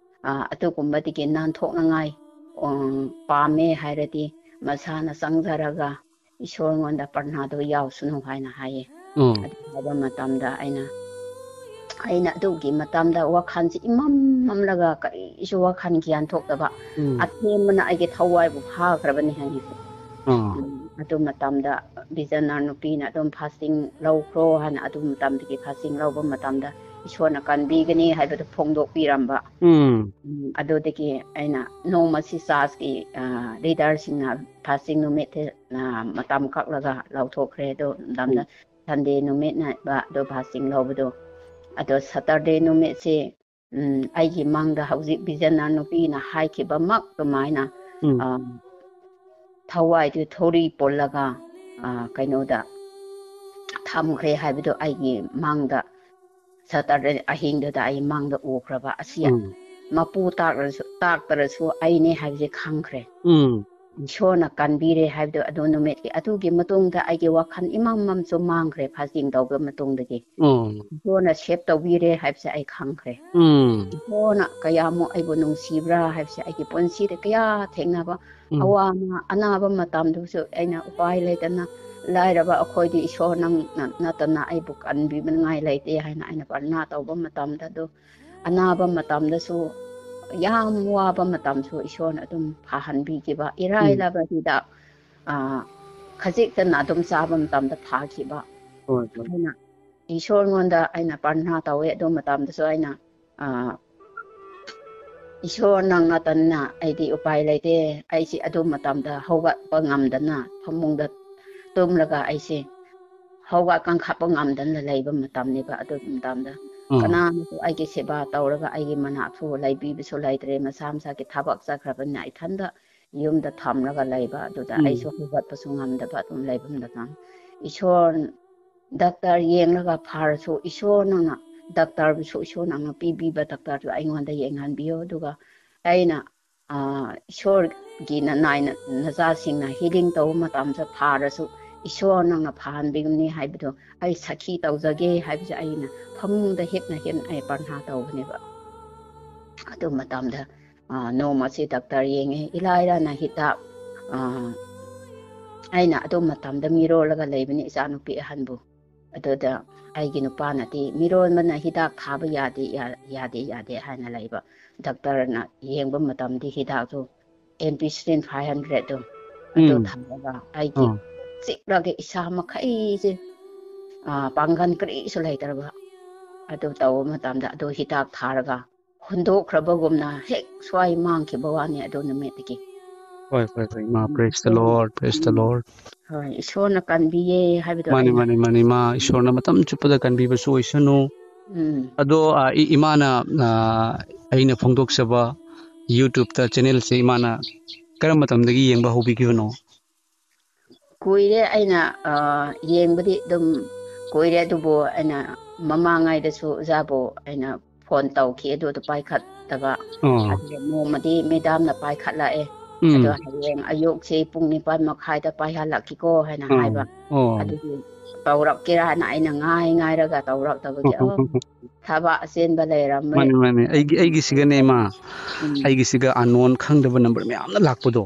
ꯑ, ꯑꯗꯨꯒꯨꯝꯕꯗꯒꯤ ꯅꯥꯟꯊꯣꯛꯅꯉꯥꯏ, ꯎꯝ, ꯄꯥꯝꯃꯦ ꯍꯥꯏꯔꯗꯤ ꯃꯁꯥꯅ ꯆꯪꯖꯔꯒ ꯏꯁꯣꯔꯉꯣꯟꯗ ꯄ꯭ꯔꯊꯅꯥꯗꯣ ꯌꯥꯎꯁꯅꯨ" ꯍꯥꯏꯅ ꯍꯥꯏꯌꯦ꯫ ꯎꯝ꯫ ꯑꯗꯨ ꯍꯥꯏꯕ ꯃꯇꯝꯗ ꯑꯩꯅ, ꯑꯩꯅ ꯑꯗꯨꯒꯤ ꯃꯇꯝꯗ ꯋꯥꯈꯜꯁꯤ ꯏꯃꯝ ꯃꯝꯂꯒ ꯀꯔꯤꯁꯨ ꯋꯥꯈꯜ ꯒ꯭ꯌꯥꯟ ꯊꯣꯛꯇꯕ, ꯎꯝ꯫ ꯑꯊꯦꯝꯕꯅ ꯑꯩꯒꯤ ꯊꯋꯥꯏꯕꯨ ꯐꯥꯈ꯭ꯔꯕꯅꯤ ꯍꯥꯏꯅ꯫ ꯑꯥ꯫ ꯎꯝ, ꯑꯗꯨ ꯃꯇꯝꯗ ꯕꯤꯖꯟꯅꯔ ꯅꯨꯄꯤꯅ ꯑꯗꯨꯝ ꯐꯥꯁꯤꯡ ꯂꯧꯈ꯭ꯔꯣ ꯍꯥꯏꯅ ꯑꯗꯨ ꯃꯇꯝꯗꯒꯤ ꯐꯥꯁꯤꯡ ꯂꯧꯕ ꯃꯇꯝꯗ ꯏꯁꯣꯔꯅ ꯀꯟꯕꯤꯒꯅꯤ ꯍꯥꯏꯕꯗꯨ ꯐꯣꯡꯗꯣꯛꯄꯤꯔꯝꯕ꯫ ꯎꯝ꯫ ꯎꯝ, ꯑꯗꯨꯗꯒꯤ ꯑꯩꯅ ꯅꯣꯡꯃꯁꯤ ꯆꯥꯔꯆꯀꯤ, ꯑ, ꯂꯤꯗꯔꯁꯤꯡꯅ ꯐꯥꯁꯤꯡ ꯅꯨꯃꯤꯠꯁꯦ, ꯑ, ꯃꯇꯝ ꯀꯛꯂꯒ ꯂꯧꯊꯣꯛꯈ꯭ꯔꯦ꯫ ꯑꯗꯨ ꯃꯇꯝꯗ ꯎꯝ꯫ ꯁꯟꯗꯦ ꯅꯨꯃꯤꯠꯅꯦꯕ ꯑꯗꯣ ꯐꯥꯁꯤꯡ ꯂꯧꯕꯗꯣ꯫ ꯑꯗꯣ ꯁꯇꯔꯗꯦ ꯅꯨꯃꯤꯠꯁꯦ, ꯎꯝ, ꯑꯩꯒꯤ ꯃꯪꯗ ꯍꯧꯖꯤꯛ ꯕꯤꯖꯟꯅꯔ ꯅꯨꯄꯤꯅ ꯍꯥꯏꯈꯤꯕꯃꯛ ꯑꯗꯨꯃꯥꯏꯅ, ꯎꯝ꯫ ꯑ, ꯊꯋꯥꯏꯗꯨ ꯊꯧꯔꯤ ꯄꯨꯜꯂꯒ, ꯑ, ꯀꯩꯅꯣꯗ ꯊꯝꯈ꯭ꯔꯦ ꯍꯥꯏꯕꯗꯣ ꯑꯩꯒꯤ ꯃꯪꯗ, ꯁꯇꯔꯗꯦ ꯑꯍꯤꯡꯗꯨꯗ ꯑꯩ ꯃꯪꯗ ꯎꯈ꯭ꯔꯕ꯫ ꯑꯁꯤ ꯎꯝ꯫ ꯃꯄꯨ ꯇꯥꯛꯂꯁꯨ, ꯇꯥꯛꯇ꯭ꯔꯁꯨ ꯑꯩꯅꯦ ꯍꯥꯏꯕꯁꯦ ꯈꯪꯈ꯭ꯔꯦ꯫ ꯎꯝ꯫ ꯏꯁꯣꯔꯅ ꯀꯟꯕꯤꯔꯦ ꯍꯥꯏꯕꯗꯣ ꯑꯗꯨ ꯅꯨꯃꯤꯠꯀꯤ, ꯑꯗꯨꯒꯤ ꯃꯇꯨꯡꯗ ꯑꯩꯒꯤ ꯋꯥꯈꯜ ꯏꯃꯝ ꯃꯝꯁꯨ ꯃꯥꯡꯈ꯭ꯔꯦ ꯐꯥꯁꯤꯡ ꯇꯧꯕ ꯃꯇꯨꯡꯗꯒꯤ꯫ ꯎꯝ꯫ ꯏꯁꯣꯔꯅ ꯁꯦꯞ ꯇꯧꯕꯤꯔꯦ ꯍꯥꯏꯕꯁꯦ ꯑꯩ ꯈꯪꯈ꯭ꯔꯦ꯫ ꯎꯝ꯫ ꯏꯁꯣꯔꯅ ꯀꯌꯥꯃꯨꯛ ꯑꯩꯕꯨ ꯅꯨꯡꯁꯤꯕ꯭ꯔꯥ ꯍꯥꯏꯕꯁꯦ ꯑꯩꯒꯤ ꯄꯨꯟꯁꯤꯗ ꯀꯌꯥ ꯊꯦꯡꯅꯕ ꯎꯝ꯫ ꯑꯋꯥ ꯑꯅꯥ, ꯑꯅꯥꯕ ꯃꯇꯝꯗꯁꯨ ꯑꯩꯅ ꯎꯄꯥꯏ ꯂꯩꯇꯅ ꯂꯥꯏꯔꯕ ꯑꯩꯈꯣꯏꯗꯤ ꯏꯁꯣꯔ ꯅꯪ ꯅ-, ꯅꯠꯇꯅ ꯑꯩꯕꯨ ꯀꯟꯕꯤꯅꯉꯥꯏ ꯂꯩꯇꯦ ꯍꯥꯏꯅ ꯑꯩꯅ ꯄ꯭ꯔꯊꯅꯥ ꯇꯧꯕ ꯃꯇꯝꯗ ꯑꯗꯨ ꯑꯅꯥꯕ ꯃꯇꯝꯗꯁꯨ, ꯌꯥꯝ ꯋꯥꯕ ꯃꯇꯝꯁꯨ ꯏꯁꯣꯔꯅ ꯑꯗꯨꯝ ꯐꯍꯟꯕꯤꯈꯤꯕ꯫ ꯏꯔꯥꯏ ꯎꯝ꯫ ꯂꯥꯏꯕ ꯍꯤꯗꯥꯛ, ꯑ, ꯈꯖꯤꯛꯇꯅ ꯑꯗꯨꯝ ꯆꯥꯕ ꯃꯇꯝꯗ ꯐꯈꯤꯕ꯫ ꯍꯣꯏ, ꯍꯣꯏ꯫ ꯑꯩꯅ ꯏꯁꯣꯔꯉꯣꯟꯗ ꯑꯩꯅ ꯄ꯭ꯔꯊꯅꯥ ꯇꯧꯋꯦ꯫ ꯑꯗꯨ ꯃꯇꯝꯗꯁꯨ ꯑꯩꯅ, ꯑ, "ꯏꯁꯣꯔ ꯅꯪ ꯅꯠꯇꯅ ꯑꯩꯗꯤ ꯎꯄꯥꯏ ꯂꯩꯇꯦ꯫ ꯑꯩꯁꯤ ꯑꯗꯨ ꯃꯇꯝꯗ ꯍꯧꯒꯠꯄ ꯉꯝꯗꯅ ꯐꯃꯨꯡꯗ ꯇꯨꯝꯂꯒ ꯑꯩꯁꯦ ꯍꯧꯒꯠ ꯀꯥꯡꯈꯠꯄ ꯉꯝꯗꯅ ꯂꯩꯕ ꯃꯇꯝꯅꯦꯕ꯫ ꯑꯗꯨ ꯃꯇꯝꯗ ꯎꯝ꯫ ꯀꯅꯥꯅꯁꯨ ꯑꯩꯒꯤ ꯁꯦꯕꯥ ꯇꯧꯔꯒ ꯑꯩꯒꯤ ꯃꯅꯥꯛꯁꯨ ꯂꯩꯕꯤꯕꯁꯨ ꯂꯩꯇ꯭ꯔꯦ꯫ ꯃꯁꯥ ꯃꯁꯥꯒꯤ ꯊꯕꯛ ꯆꯠꯈ꯭ꯔꯕꯅꯤꯅ ꯏꯊꯟꯗ ꯌꯨꯝꯗ ꯊꯝꯂꯒ ꯂꯩꯕ꯫ ꯑꯗꯨꯗ ꯎꯝ꯫ ꯑꯩꯁꯨ ꯍꯧꯒꯠꯄꯁꯨ ꯉꯝꯗꯕ, ꯑꯗꯨꯝ ꯂꯩꯕ ꯃꯇꯝꯗ ꯏꯁꯣꯔ, ꯗꯥꯛꯇꯔ ꯌꯦꯡꯂꯒ ꯐꯥꯔꯁꯨ ꯏꯁꯣꯔ ꯅꯪꯅ, ꯗꯥꯛꯇꯔꯕꯨꯁꯨ ꯏꯁꯣꯔ ꯅꯪꯅ ꯄꯤꯕꯤꯕ ꯗꯥꯛꯇꯔꯗꯨ ꯑꯩꯉꯣꯟꯗ ꯌꯦꯡꯍꯟꯕꯤꯌꯣ꯫ ꯑꯗꯨꯒ ꯑꯩꯅ, ꯑ, ꯏꯁꯣꯔꯒꯤ ꯅꯅꯥꯏꯅ ꯅꯆꯥꯁꯤꯡꯅ ꯍꯤꯂꯤꯡ ꯇꯧꯕ ꯃꯇꯝꯗ ꯐꯥꯔꯁꯨ ꯏꯁꯣꯔ ꯅꯪꯅ ꯐꯍꯟꯕꯤꯒꯅꯤ ꯍꯥꯏꯕꯗꯣ ꯑꯩ ꯁꯥꯈꯤ ꯇꯧꯖꯒꯦ ꯍꯥꯏꯕꯁꯦ ꯑꯩꯅ ꯐꯃꯨꯡꯗ ꯍꯤꯞꯅ ꯍꯤꯞꯅ ꯑꯩ ꯄ꯭ꯔꯥꯔꯊꯅꯥ ꯇꯧꯕꯅꯦꯕ꯫ ꯑꯗꯨ ꯃꯇꯝꯗ, ꯑ, ꯅꯣꯡꯃꯁꯤ ꯗꯥꯛꯇꯔ ꯌꯦꯡꯉꯦ꯫ ꯏꯂꯥꯏ ꯂꯥꯏꯅ ꯍꯤꯗꯥꯛ, ꯑ, ꯑꯩꯅ ꯑꯗꯨ ꯃꯇꯝꯗ ꯃꯤꯔꯣꯜꯂꯒ ꯂꯩꯕꯅꯤ ꯏꯆꯥꯅꯨꯄꯤ ꯑꯍꯟꯕꯨ꯫ ꯑꯗꯨꯗ ꯑꯩꯒꯤ ꯅꯨꯄꯥꯅꯗꯤ, "ꯃꯤꯔꯣꯟꯕꯅ ꯍꯤꯗꯥꯛ ꯊꯥꯕ ꯌꯥꯗꯦ, ꯌꯥ-, ꯌꯥꯗꯦ, ꯌꯥꯗꯦ" ꯍꯥꯏꯅ ꯂꯩꯕ꯫ ꯗꯥꯛꯇꯔꯅ ꯌꯦꯡꯕ ꯃꯇꯝꯗꯤ ꯍꯤꯗꯥꯛꯇꯨ ꯑꯦꯝꯄꯤꯁꯤꯂꯤꯟ ꯐꯥꯏꯚ ꯍꯟꯗ꯭ꯔꯦꯠꯇꯨ ꯑꯗꯨ ꯎꯝ꯫ ꯊꯝꯃꯒ ꯑꯩꯒꯤ ꯑꯣ꯫ ꯆꯤꯛꯂꯒ ꯏꯁꯥ ꯃꯈꯩꯁꯦ, ꯑ, ꯄꯥꯡꯒꯜ ꯀꯔꯤꯁꯨ ꯂꯩꯇ꯭ꯔꯕ꯫ ꯑꯗꯨ ꯇꯧꯕ ꯃꯇꯝꯗ ꯑꯗꯨ ꯍꯤꯗꯥꯛ ꯊꯥꯔꯒ ꯍꯨꯟꯗꯣꯛꯈ꯭ꯔꯕꯒꯨꯝꯅ ꯍꯦꯛ ꯁ꯭ꯋꯥꯏ ꯃꯥꯡꯈꯤꯕ ꯋꯥꯅꯤ ꯑꯗꯨ ꯅꯨꯃꯤꯠꯇꯒꯤ꯫ ꯍꯣꯏ, ꯍꯣꯏ, ꯍꯣꯏ, ꯏꯃꯥ, ꯎꯝ, praise the ꯏꯁꯣꯔꯅ, Lord, praise the um, Lord꯫ ꯍꯣꯏ, ꯏꯁꯣꯔꯅ ꯀꯟꯕꯤꯌꯦ ꯍꯥꯏꯕꯗꯣ ꯃꯥꯅꯤ, ꯑꯩꯅ꯫ ꯃꯥꯅꯤ, ꯃꯥꯅꯤ, ꯏꯃꯥ, ꯎꯝ, ꯏꯁꯣꯔꯅ ꯃꯇꯝ ꯆꯨꯞꯄꯗ ꯀꯟꯕꯤꯕꯁꯨ ꯑꯣꯏꯁꯅꯨ꯫ ꯎꯝ, ꯑꯗꯣ, ꯑ, ꯏ-, ꯏꯃꯥꯅ, ꯑ, ꯑꯩꯅ ꯐꯣꯡꯗꯣꯛꯆꯕ YouTube-ꯇ channel-ꯁꯦ ꯏꯃꯥꯅ ꯀꯔꯝꯕ ꯃꯇꯝꯗꯒꯤ ꯌꯦꯡꯕ ꯍꯧꯕꯤꯈꯤꯕꯅꯣ? ꯀꯨꯏꯔꯦ ꯑꯩꯅ, ꯑ, ꯌꯦꯡꯕꯗꯤ ꯑꯗꯨꯝ ꯀꯨꯏꯔꯦ, ꯑꯗꯨꯕꯨ ꯑꯩꯅ ꯃꯃꯥꯡꯉꯩꯗꯁꯨ ꯑꯣꯖꯥꯕꯨ ꯑꯩꯅ phone ꯇꯧꯈꯤ, ꯑꯗꯨꯗ ꯄꯥꯏꯈꯠꯇꯕ꯫ ꯑꯣ꯫ ꯑꯗꯨꯒ ꯅꯣꯡꯃꯗꯤ madam-ꯅ ꯄꯥꯏꯈꯠꯂꯛꯑꯦ꯫ ꯎꯝ꯫ ꯑꯗꯣ "ꯍꯌꯦꯡ ꯑꯌꯨꯛꯁꯦ ꯄꯨꯡ ꯅꯤꯄꯥꯟ ꯃꯈꯥꯏꯗ ꯄꯥꯏꯍꯜꯂꯛꯀꯦꯀꯣ" ꯍꯥꯏꯅ ꯑꯣ, ꯍꯥꯏꯕ꯫ ꯑꯣ꯫ ꯑꯗꯨꯒꯤ ꯇꯧꯔꯛꯀꯦꯔꯥ ꯍꯥꯏꯅ ꯑꯩꯅ ꯉꯥꯏ ꯉꯥꯏꯔꯒ ꯇꯧꯔꯛꯇꯕꯒꯤ, ꯑꯣ, ꯊꯕꯛ ꯑꯆꯤꯟꯕ ꯂꯩꯔꯝꯃꯦ꯫ ꯃꯥꯅꯤ, ꯃꯥꯅꯤ꯫ ꯑꯩꯒꯤ, ꯑꯩꯒꯤꯁꯤꯒꯅꯦ, ꯏꯃꯥ꯫ ꯎꯝ꯫ ꯑꯩꯒꯤꯁꯤꯒ unknown, ꯈꯪꯗꯕ number ꯃꯌꯥꯝꯅ ꯂꯥꯛꯄꯗꯣ꯫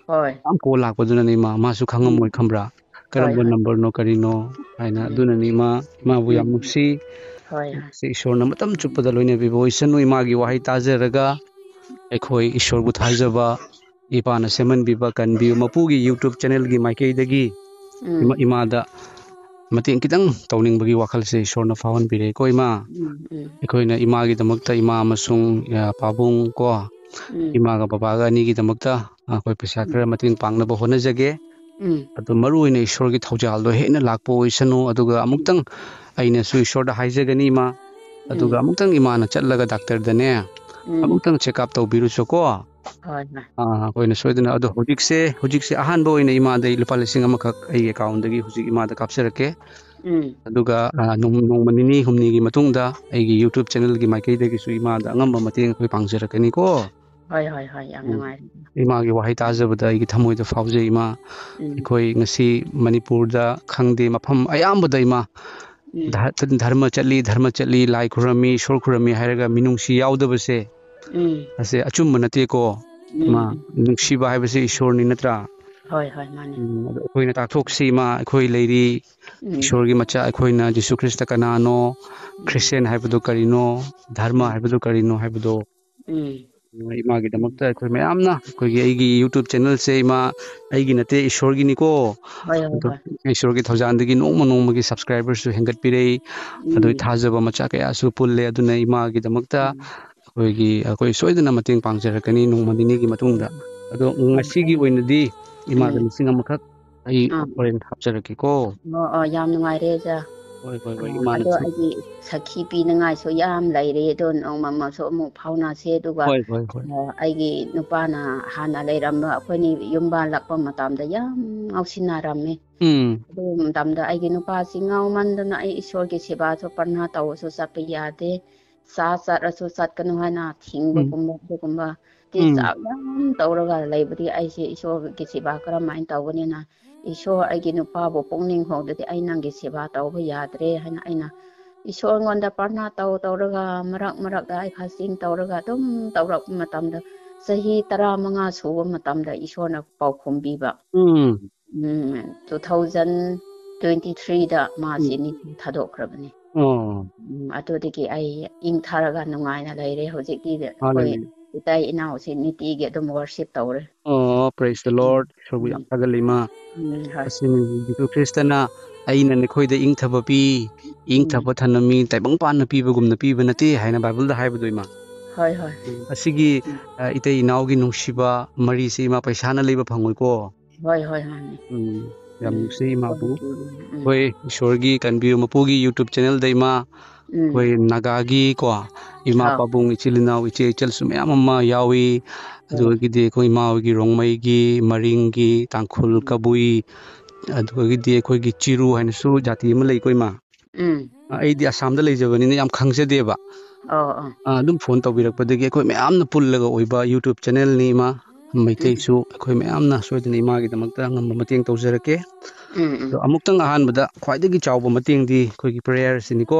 ꯍꯣꯏ꯫ ꯌꯥꯝ call ꯂꯥꯛꯄꯗꯨꯅꯅꯦ, ꯏꯃꯥ꯫ ꯃꯥꯁꯨ ꯈꯪꯉꯝꯃꯣꯏ, ꯎꯝ꯫ ꯈꯪꯕ꯭ꯔꯥ? ꯍꯣꯏ, ꯀꯔꯝꯕ ꯍꯣꯏ꯫ number-ꯅꯣ, ꯀꯔꯤꯅꯣ ꯍꯥꯏꯅ꯫ ꯎꯝ꯫ ꯑꯗꯨꯅꯅꯤ, ꯏꯃꯥ, ꯏꯃꯥꯕꯨ ꯌꯥꯝ ꯎꯝ꯫ ꯅꯨꯡꯁꯤ꯫ ꯍꯣꯏ, ꯍꯣꯏ꯫ ꯁꯤ ꯏꯁꯣꯔꯅ ꯃꯇꯝ ꯆꯨꯞꯄꯗ ꯂꯣꯏꯅꯕꯤꯕ ꯑꯣꯏꯁꯅꯨ꯫ ꯏꯃꯥꯒꯤ ꯋꯥꯍꯩ ꯇꯥꯖꯔꯒ ꯑꯩꯈꯣꯏ ꯏꯁꯣꯔꯕꯨ ꯊꯥꯖꯕ, ꯏꯄꯥꯅ ꯁꯦꯝꯍꯟꯕꯤꯕ, ꯀꯟꯕꯤꯕ, ꯃꯄꯨꯒꯤ YouTube channel-ꯒꯤ ꯃꯥꯏꯀꯩꯗꯒꯤ ꯎꯝ꯫ ꯏꯃꯥ-, ꯏꯃꯥꯗ ꯃꯇꯦꯡ ꯈꯤꯇꯪ ꯇꯧꯅꯤꯡꯕꯒꯤ ꯋꯥꯈꯜꯁꯦ ꯏꯁꯣꯔꯅ ꯐꯥꯎꯍꯟꯕꯤꯔꯦꯀꯣ, ꯏꯃꯥ꯫ ꯎꯝ, ꯎꯝ꯫ ꯑꯩꯈꯣꯏꯅ ꯏꯃꯥꯒꯤꯗꯃꯛꯇ, ꯏꯃꯥ ꯑꯃꯁꯨꯡ, ꯑ, ꯄꯥꯕꯨꯡ ꯀꯣ, ꯎꯝ꯫ ꯏꯃꯥꯒ ꯕꯕꯥꯒ ꯑꯅꯤꯒꯤꯗꯃꯛꯇ ꯑꯩꯈꯣꯏ ꯄꯩꯁꯥ ꯎꯝ꯫ ꯈꯔ ꯃꯇꯦꯡ ꯄꯥꯡꯅꯕ ꯍꯣꯠꯅꯖꯒꯦ꯫ ꯎꯝ꯫ ꯑꯗꯣ ꯃꯔꯨ ꯑꯣꯏꯅ ꯏꯁꯣꯔꯒꯤ ꯊꯧꯖꯥꯜꯗꯣ ꯍꯦꯟꯅ ꯂꯥꯛꯄ ꯑꯣꯏꯁꯅꯨ꯫ ꯑꯗꯨꯒ ꯑꯃꯨꯛꯇꯪ ꯑꯩꯅꯁꯨ ꯏꯁꯣꯔꯗ ꯍꯥꯏꯖꯒꯅꯤ, ꯏꯃꯥ꯫ ꯑꯗꯨꯒ ꯎꯝ꯫ ꯑꯃꯨꯛꯇꯪ ꯏꯃꯥꯅ ꯆꯠꯂꯒ ꯗꯥꯛꯇꯔꯗꯅꯦ, ꯎꯝ꯫ ꯑꯃꯨꯛꯇꯪ check up ꯇꯧꯕꯤꯔꯨꯆꯣꯀꯣ꯫ ꯍꯣꯏ, ꯍꯣꯏ꯫ ꯑꯥ, ꯑꯩꯈꯣꯏꯅ ꯁꯣꯏꯗꯅ, ꯑꯗꯣ ꯍꯧꯖꯤꯛꯁꯦ, ꯍꯧꯖꯤꯛꯁꯦ ꯑꯍꯥꯟꯕ ꯑꯣꯏꯅ ꯏꯃꯥꯗ ꯑꯩ ꯂꯨꯄꯥ ꯂꯤꯁꯤꯡ ꯑꯃꯈꯛ ꯑꯩꯒꯤ account ꯗꯒꯤ ꯍꯧꯖꯤꯛ ꯏꯃꯥꯗ ꯀꯥꯞꯆꯔꯛꯀꯦ꯫ ꯎꯝ꯫ ꯑꯗꯨꯒ, ꯑꯥ, ꯅꯣꯡ-, ꯅꯣꯡꯃ ꯅꯤꯅꯤ ꯍꯨꯝꯅꯤꯒꯤ ꯃꯇꯨꯡꯗ ꯑꯩꯒꯤ YouTube channel ꯒꯤ ꯃꯥꯏꯀꯩꯗꯒꯤꯁꯨ ꯏꯃꯥꯗ ꯑꯉꯝꯕ ꯃꯇꯦꯡ ꯑꯩꯈꯣꯏ ꯄꯥꯡꯖꯔꯛꯀꯅꯤꯀꯣ꯫ ꯍꯣꯏ, ꯍꯣꯏ, ꯍꯣꯏ, ꯌꯥꯝ ꯎꯝ꯫ ꯅꯨꯡꯉꯥꯏꯔꯦ꯫ ꯏꯃꯥꯒꯤ ꯋꯥꯍꯩ ꯇꯥꯖꯕꯗ ꯑꯩꯒꯤ ꯊꯃꯣꯏꯗ ꯐꯥꯎꯖꯩ, ꯏꯃꯥ꯫ ꯎꯝ꯫ ꯑꯩꯈꯣꯏ ꯉꯁꯤ ꯃꯅꯤꯄꯨꯔꯗ ꯈꯪꯗꯦ, ꯃꯐꯝ ꯑꯌꯥꯝꯕꯗ, ꯏꯃꯥ, ꯎꯝ꯫ ꯙ-, ꯙꯔꯃ ꯆꯠꯂꯤ, ꯙꯔꯃ ꯆꯠꯂꯤ, ꯂꯥꯏ ꯈꯨꯔꯝꯃꯤ, ꯏꯁꯣꯔ ꯈꯨꯔꯝꯃꯤ ꯍꯥꯏꯔꯒ ꯃꯤꯅꯨꯡꯁꯤ ꯌꯥꯎꯗꯕꯁꯦ, ꯎꯝ꯫ ꯑꯁꯦ ꯑꯆꯨꯝꯕ ꯅꯠꯇꯦꯀꯣ꯫ ꯎꯝ, ꯏꯃꯥ, ꯎꯝ꯫ ꯅꯨꯡꯁꯤꯕ ꯍꯥꯏꯕꯁꯦ ꯏꯁꯣꯔꯅꯤ, ꯅꯠꯇ꯭ꯔꯥ? ꯍꯣꯏ, ꯍꯣꯏ, ꯃꯥꯅꯤ꯫ ꯎꯝ, ꯑꯗꯣ ꯑꯩꯈꯣꯏꯅ ꯇꯥꯛꯊꯣꯛꯁꯤ, ꯏꯃꯥ, ꯑꯩꯈꯣꯏ ꯂꯩꯔꯤ, ꯎꯝ꯫ ꯏꯁꯣꯔꯒꯤ ꯃꯆꯥ, ꯑꯩꯈꯣꯏꯅ ꯖꯤꯁꯨ ꯈ꯭ꯔꯤꯁꯇ ꯀꯅꯥꯅꯣ, ꯎꯝ꯫ ꯈ꯭ꯔꯤꯁꯇꯤꯌꯥꯟ ꯍꯥꯏꯕꯗꯣ ꯀꯔꯤꯅꯣ, ꯙꯔꯃ ꯎꯝ꯫ ꯍꯥꯏꯕꯗꯣ ꯀꯔꯤꯅꯣ ꯍꯥꯏꯕꯗꯣ, ꯎꯝ꯫ ꯎꯝ, ꯏꯃꯥꯒꯤꯗꯃꯛꯇ ꯑꯩꯈꯣꯏ ꯃꯌꯥꯝꯅ, ꯑꯩꯈꯣꯏꯒꯤ, ꯑꯩꯒꯤ YouTube channel ꯁꯦ, ꯏꯃꯥ, ꯑꯩꯒꯤ ꯅꯠꯇꯦ, ꯏꯁꯣꯔꯒꯤꯅꯤꯀꯣ꯫ ꯍꯣꯏ, ꯍꯣꯏ, ꯑꯗꯣ ꯍꯣꯏ꯫ ꯏꯁꯣꯔꯒꯤ ꯊꯧꯖꯥꯜꯗꯒꯤ ꯅꯣꯡꯃ ꯅꯣꯡꯃꯒꯤ subscriber ꯁꯨ ꯍꯦꯟꯒꯠꯄꯤꯔꯛꯏ꯫ ꯑꯗꯨꯒꯤ ꯎꯝ꯫ ꯊꯥꯖꯕ ꯃꯆꯥ ꯀꯌꯥꯁꯨ ꯄꯨꯜꯂꯦ꯫ ꯑꯗꯨꯅ ꯏꯃꯥꯒꯤꯗꯃꯛꯇ ꯎꯝ꯫ ꯑꯩꯈꯣꯏꯒꯤ, ꯑꯩꯈꯣꯏ ꯁꯣꯏꯗꯅ ꯃꯇꯦꯡ ꯄꯥꯡꯖꯔꯛꯀꯅꯤ ꯅꯣꯡꯃ ꯅꯤꯅꯤꯒꯤ ꯃꯇꯨꯡꯗ꯫ ꯎꯝ꯫ ꯑꯗꯣ ꯎꯝ, ꯉꯁꯤꯒꯤ ꯑꯩ ꯑꯣꯏꯅꯗꯤ ꯏꯃꯥꯗ ꯎꯝ꯫ ꯂꯤꯁꯤꯡ ꯑꯃꯈꯛ ꯑꯩ ꯑꯥ꯫ ꯍꯣꯔꯦꯟ ꯍꯥꯞꯆꯔꯛꯀꯦꯀꯣ꯫ ꯑꯣ, ꯑꯣ, ꯌꯥꯝ ꯅꯨꯡꯉꯥꯏꯔꯦ, ꯑꯣꯖꯥ꯫ ꯍꯣꯏ, ꯍꯣꯏ, ꯍꯣꯏ, ꯑꯥ, ꯏꯃꯥꯅ ꯑꯗꯣ ꯁꯨꯝ ꯑꯩꯒꯤ ꯁꯈꯤ ꯄꯤꯅꯤꯡꯉꯥꯏꯁꯨ ꯌꯥꯝ ꯂꯩꯔꯤ, ꯑꯗꯣ ꯅꯣꯡꯃꯃꯁꯨ ꯑꯃꯨꯛ ꯐꯥꯎꯅꯁꯦ, ꯑꯗꯨꯒ, ꯍꯣꯏ, ꯍꯣꯏ, ꯍꯣꯏ꯫ ꯑꯥ, ꯑꯩꯒꯤ ꯅꯨꯄꯥꯅ ꯍꯥꯟꯅ ꯂꯩꯔꯝꯕ, ꯑꯩꯈꯣꯏꯅꯤ ꯌꯨꯝ ꯄꯥꯜꯂꯛꯄ ꯃꯇꯝꯗ ꯌꯥꯝ ꯉꯥꯎꯁꯤꯟꯅꯔꯝꯃꯦ꯫ ꯎꯝ꯫ ꯑꯗꯨ ꯃꯇꯝꯗ ꯑꯩꯒꯤ ꯅꯨꯄꯥꯁꯤ ꯉꯥꯎꯃꯟꯗꯅ ꯑꯩ ꯏꯁꯣꯔꯒꯤ ꯁꯦꯕꯥꯁꯨ ꯄꯔꯅꯥ ꯇꯧꯕꯁꯨ ꯆꯠꯄ ꯌꯥꯗꯦ꯫ ꯆꯥ ꯆꯠꯂꯁꯨ ꯆꯠꯀꯅꯨ ꯍꯥꯏꯅ ꯎꯝ꯫ ꯊꯤꯡꯕꯒꯨꯝꯕ, ꯑꯗꯨꯒꯨꯝꯕꯗꯤ ꯎꯝ꯫ ꯆꯥꯛ ꯌꯥꯝ ꯇꯧꯔꯒ ꯂꯩꯕꯗꯤ ꯑꯩꯁꯦ ꯏꯁꯣꯔꯒꯤ ꯁꯦꯕꯥ ꯀꯔꯝꯍꯥꯏꯅ ꯇꯧꯒꯅꯤꯅ, "ꯏꯁꯣꯔ, ꯑꯩꯒꯤ ꯅꯨꯄꯥꯕꯨ ꯄꯨꯛꯅꯤꯡ ꯍꯣꯡꯗꯗꯤ ꯑꯩ ꯅꯪꯒꯤ ꯁꯦꯕꯥ ꯇꯧꯕ ꯌꯥꯗ꯭ꯔꯦ" ꯍꯥꯏꯅ ꯑꯩꯅ ꯏꯁꯣꯔꯉꯣꯟꯗ ꯄꯔꯅꯥ ꯇꯧ ꯇꯧꯔꯒ, ꯃꯔꯛ ꯃꯔꯛꯇ ꯑꯩ fasting ꯇꯧꯔꯒ ꯑꯗꯨꯝ ꯇꯧꯔꯛꯄ ꯃꯇꯝꯗ, ꯆꯍꯤ ꯇꯔꯥꯃꯉꯥ ꯁꯨꯕ ꯃꯇꯝꯗ ꯏꯁꯣꯔꯅ ꯄꯥꯎꯈꯨꯝ ꯄꯤꯕ꯫ ꯎꯝ꯫ ꯎꯝ, two thousand twenty three ꯗ ꯃꯥꯁꯦ ꯎꯝ꯫ ꯅꯤꯇꯤ ꯊꯥꯗꯣꯛꯈ꯭ꯔꯕꯅꯤ꯫ ꯑꯣ꯫ ꯎꯝ, ꯑꯗꯨꯗꯒꯤ ꯑꯩ ꯏꯪꯊꯔꯒ ꯅꯨꯡꯉꯥꯏꯅ ꯂꯩꯔꯦ꯫ ꯍꯧꯖꯤꯛꯇꯤ ꯑꯩꯈꯣꯏ ꯍꯥꯂꯦꯂꯨꯌꯥ꯫ ꯏꯇꯩ ꯏꯅꯥꯎꯁꯦ ꯅꯤꯇꯤꯒꯤ ꯑꯗꯨꯝ worship ꯇꯧꯔꯦ꯫ ꯑꯣ, praise the ꯎꯝ, Lord꯫ ꯏꯁꯣꯔꯕꯨ ꯌꯥꯝ ꯎꯝ꯫ ꯊꯥꯒꯠꯂꯤ, ꯏꯃꯥ꯫ ꯎꯝ, ꯍꯣꯏ꯫ ꯑꯁꯤꯅꯤ, ꯖꯤꯁꯨ ꯈ꯭ꯔꯤꯁꯇꯅ, "ꯑꯩꯅ ꯅꯈꯣꯏꯗ ꯏꯪꯊꯕ ꯄꯤ, ꯎꯝ꯫ ꯏꯪꯊꯕ ꯊꯅꯝꯃꯤ, ꯇꯥꯏꯕꯪ ꯄꯥꯟꯅ ꯄꯤꯕꯒꯨꯝꯅ ꯄꯤꯕ ꯅꯠꯇꯦ" ꯍꯥꯏꯅ ꯕꯥꯏꯕꯜꯗ ꯍꯥꯏꯕꯗꯣ, ꯏꯃꯥ꯫ ꯍꯣꯏ, ꯍꯣꯏ꯫ ꯎꯝ, ꯑꯁꯤꯒꯤ, ꯎꯝ꯫ ꯑ, ꯏꯇꯩ ꯏꯅꯥꯎꯒꯤ ꯅꯨꯡꯁꯤꯕ ꯃꯔꯤꯁꯤ, ꯏꯃꯥ, ꯄꯩꯁꯥꯅ ꯂꯩꯕ ꯐꯪꯉꯣꯏꯀꯣ꯫ ꯍꯣꯏ, ꯍꯣꯏ, ꯃꯥꯅꯤ꯫ ꯎꯝ, ꯌꯥꯝ ꯎꯝ, ꯅꯨꯡꯁꯤ ꯏꯃꯥꯕꯨ꯫ ꯎꯝ, ꯎꯝ꯫ ꯍꯣꯏ, ꯏꯁꯣꯔꯒꯤ ꯀꯟꯕꯤꯌꯨ꯫ ꯃꯄꯨꯒꯤ YouTube channel ꯗ, ꯏꯃꯥ, ꯑꯩꯈꯣꯏ ꯅꯥꯒꯥꯒꯤ ꯀꯣ, ꯏꯃꯥ, ꯑꯥ꯫ ꯄꯥꯕꯨꯡ, ꯏꯆꯤꯜ ꯏꯅꯥꯎ, ꯏꯆꯦ ꯏꯆꯜꯁꯨ ꯃꯌꯥꯝ ꯑꯃ ꯌꯥꯎꯏ꯫ ꯑꯣ꯫ ꯑꯗꯨꯗꯒꯤꯗꯤ ꯑꯩꯈꯣꯏ ꯏꯃꯥ ꯍꯣꯏꯒꯤ ꯔꯣꯡꯃꯩꯒꯤ, ꯃꯔꯤꯡꯒꯤ, ꯇꯥꯡꯈꯨꯜ, ꯎꯝ꯫ ꯀꯕꯨꯏ, ꯑꯗꯨꯗꯒꯤꯗꯤ ꯑꯩꯈꯣꯏꯒꯤ ꯆꯤꯔꯨ ꯍꯥꯏꯅꯁꯨ ꯖꯥꯇꯤ ꯑꯃ ꯂꯩꯀꯣ, ꯏꯃꯥ꯫ ꯎꯝ꯫ ꯑꯩꯗꯤ ꯑꯁꯥꯝꯗ ꯂꯩꯖꯕꯅꯤꯅ ꯌꯥꯝ ꯈꯪꯖꯗꯦꯕ꯫ ꯑꯣ, ꯑꯣ꯫ ꯑ, ꯑꯗꯨꯝ ꯐꯣꯟ ꯇꯧꯕꯤꯔꯛꯄꯗꯒꯤ ꯑꯩꯈꯣꯏ ꯃꯌꯥꯝꯅ ꯄꯨꯜꯂꯒ ꯑꯣꯏꯕ YouTube ꯆꯦꯅꯦꯜꯅꯤ, ꯏꯃꯥ꯫ ꯎꯝ꯫ ꯃꯩꯇꯩꯁꯨ ꯑꯩꯈꯣꯏ ꯃꯌꯥꯝꯅ ꯁꯣꯏꯗꯅ ꯏꯃꯥꯒꯤꯗꯃꯛꯇ ꯑꯉꯝꯕ ꯃꯇꯦꯡ ꯇꯧꯖꯔꯛꯀꯦ꯫ ꯎꯝ, ꯎꯝ꯫ ꯑꯗꯣ ꯑꯃꯨꯛꯇꯪ ꯑꯍꯥꯟꯕꯗ ꯈ꯭ꯋꯥꯏꯗꯒꯤ ꯆꯥꯎꯕ ꯃꯇꯦꯡꯗꯤ ꯑꯩꯈꯣꯏꯒꯤ prayer ꯁꯤꯅꯤꯀꯣ꯫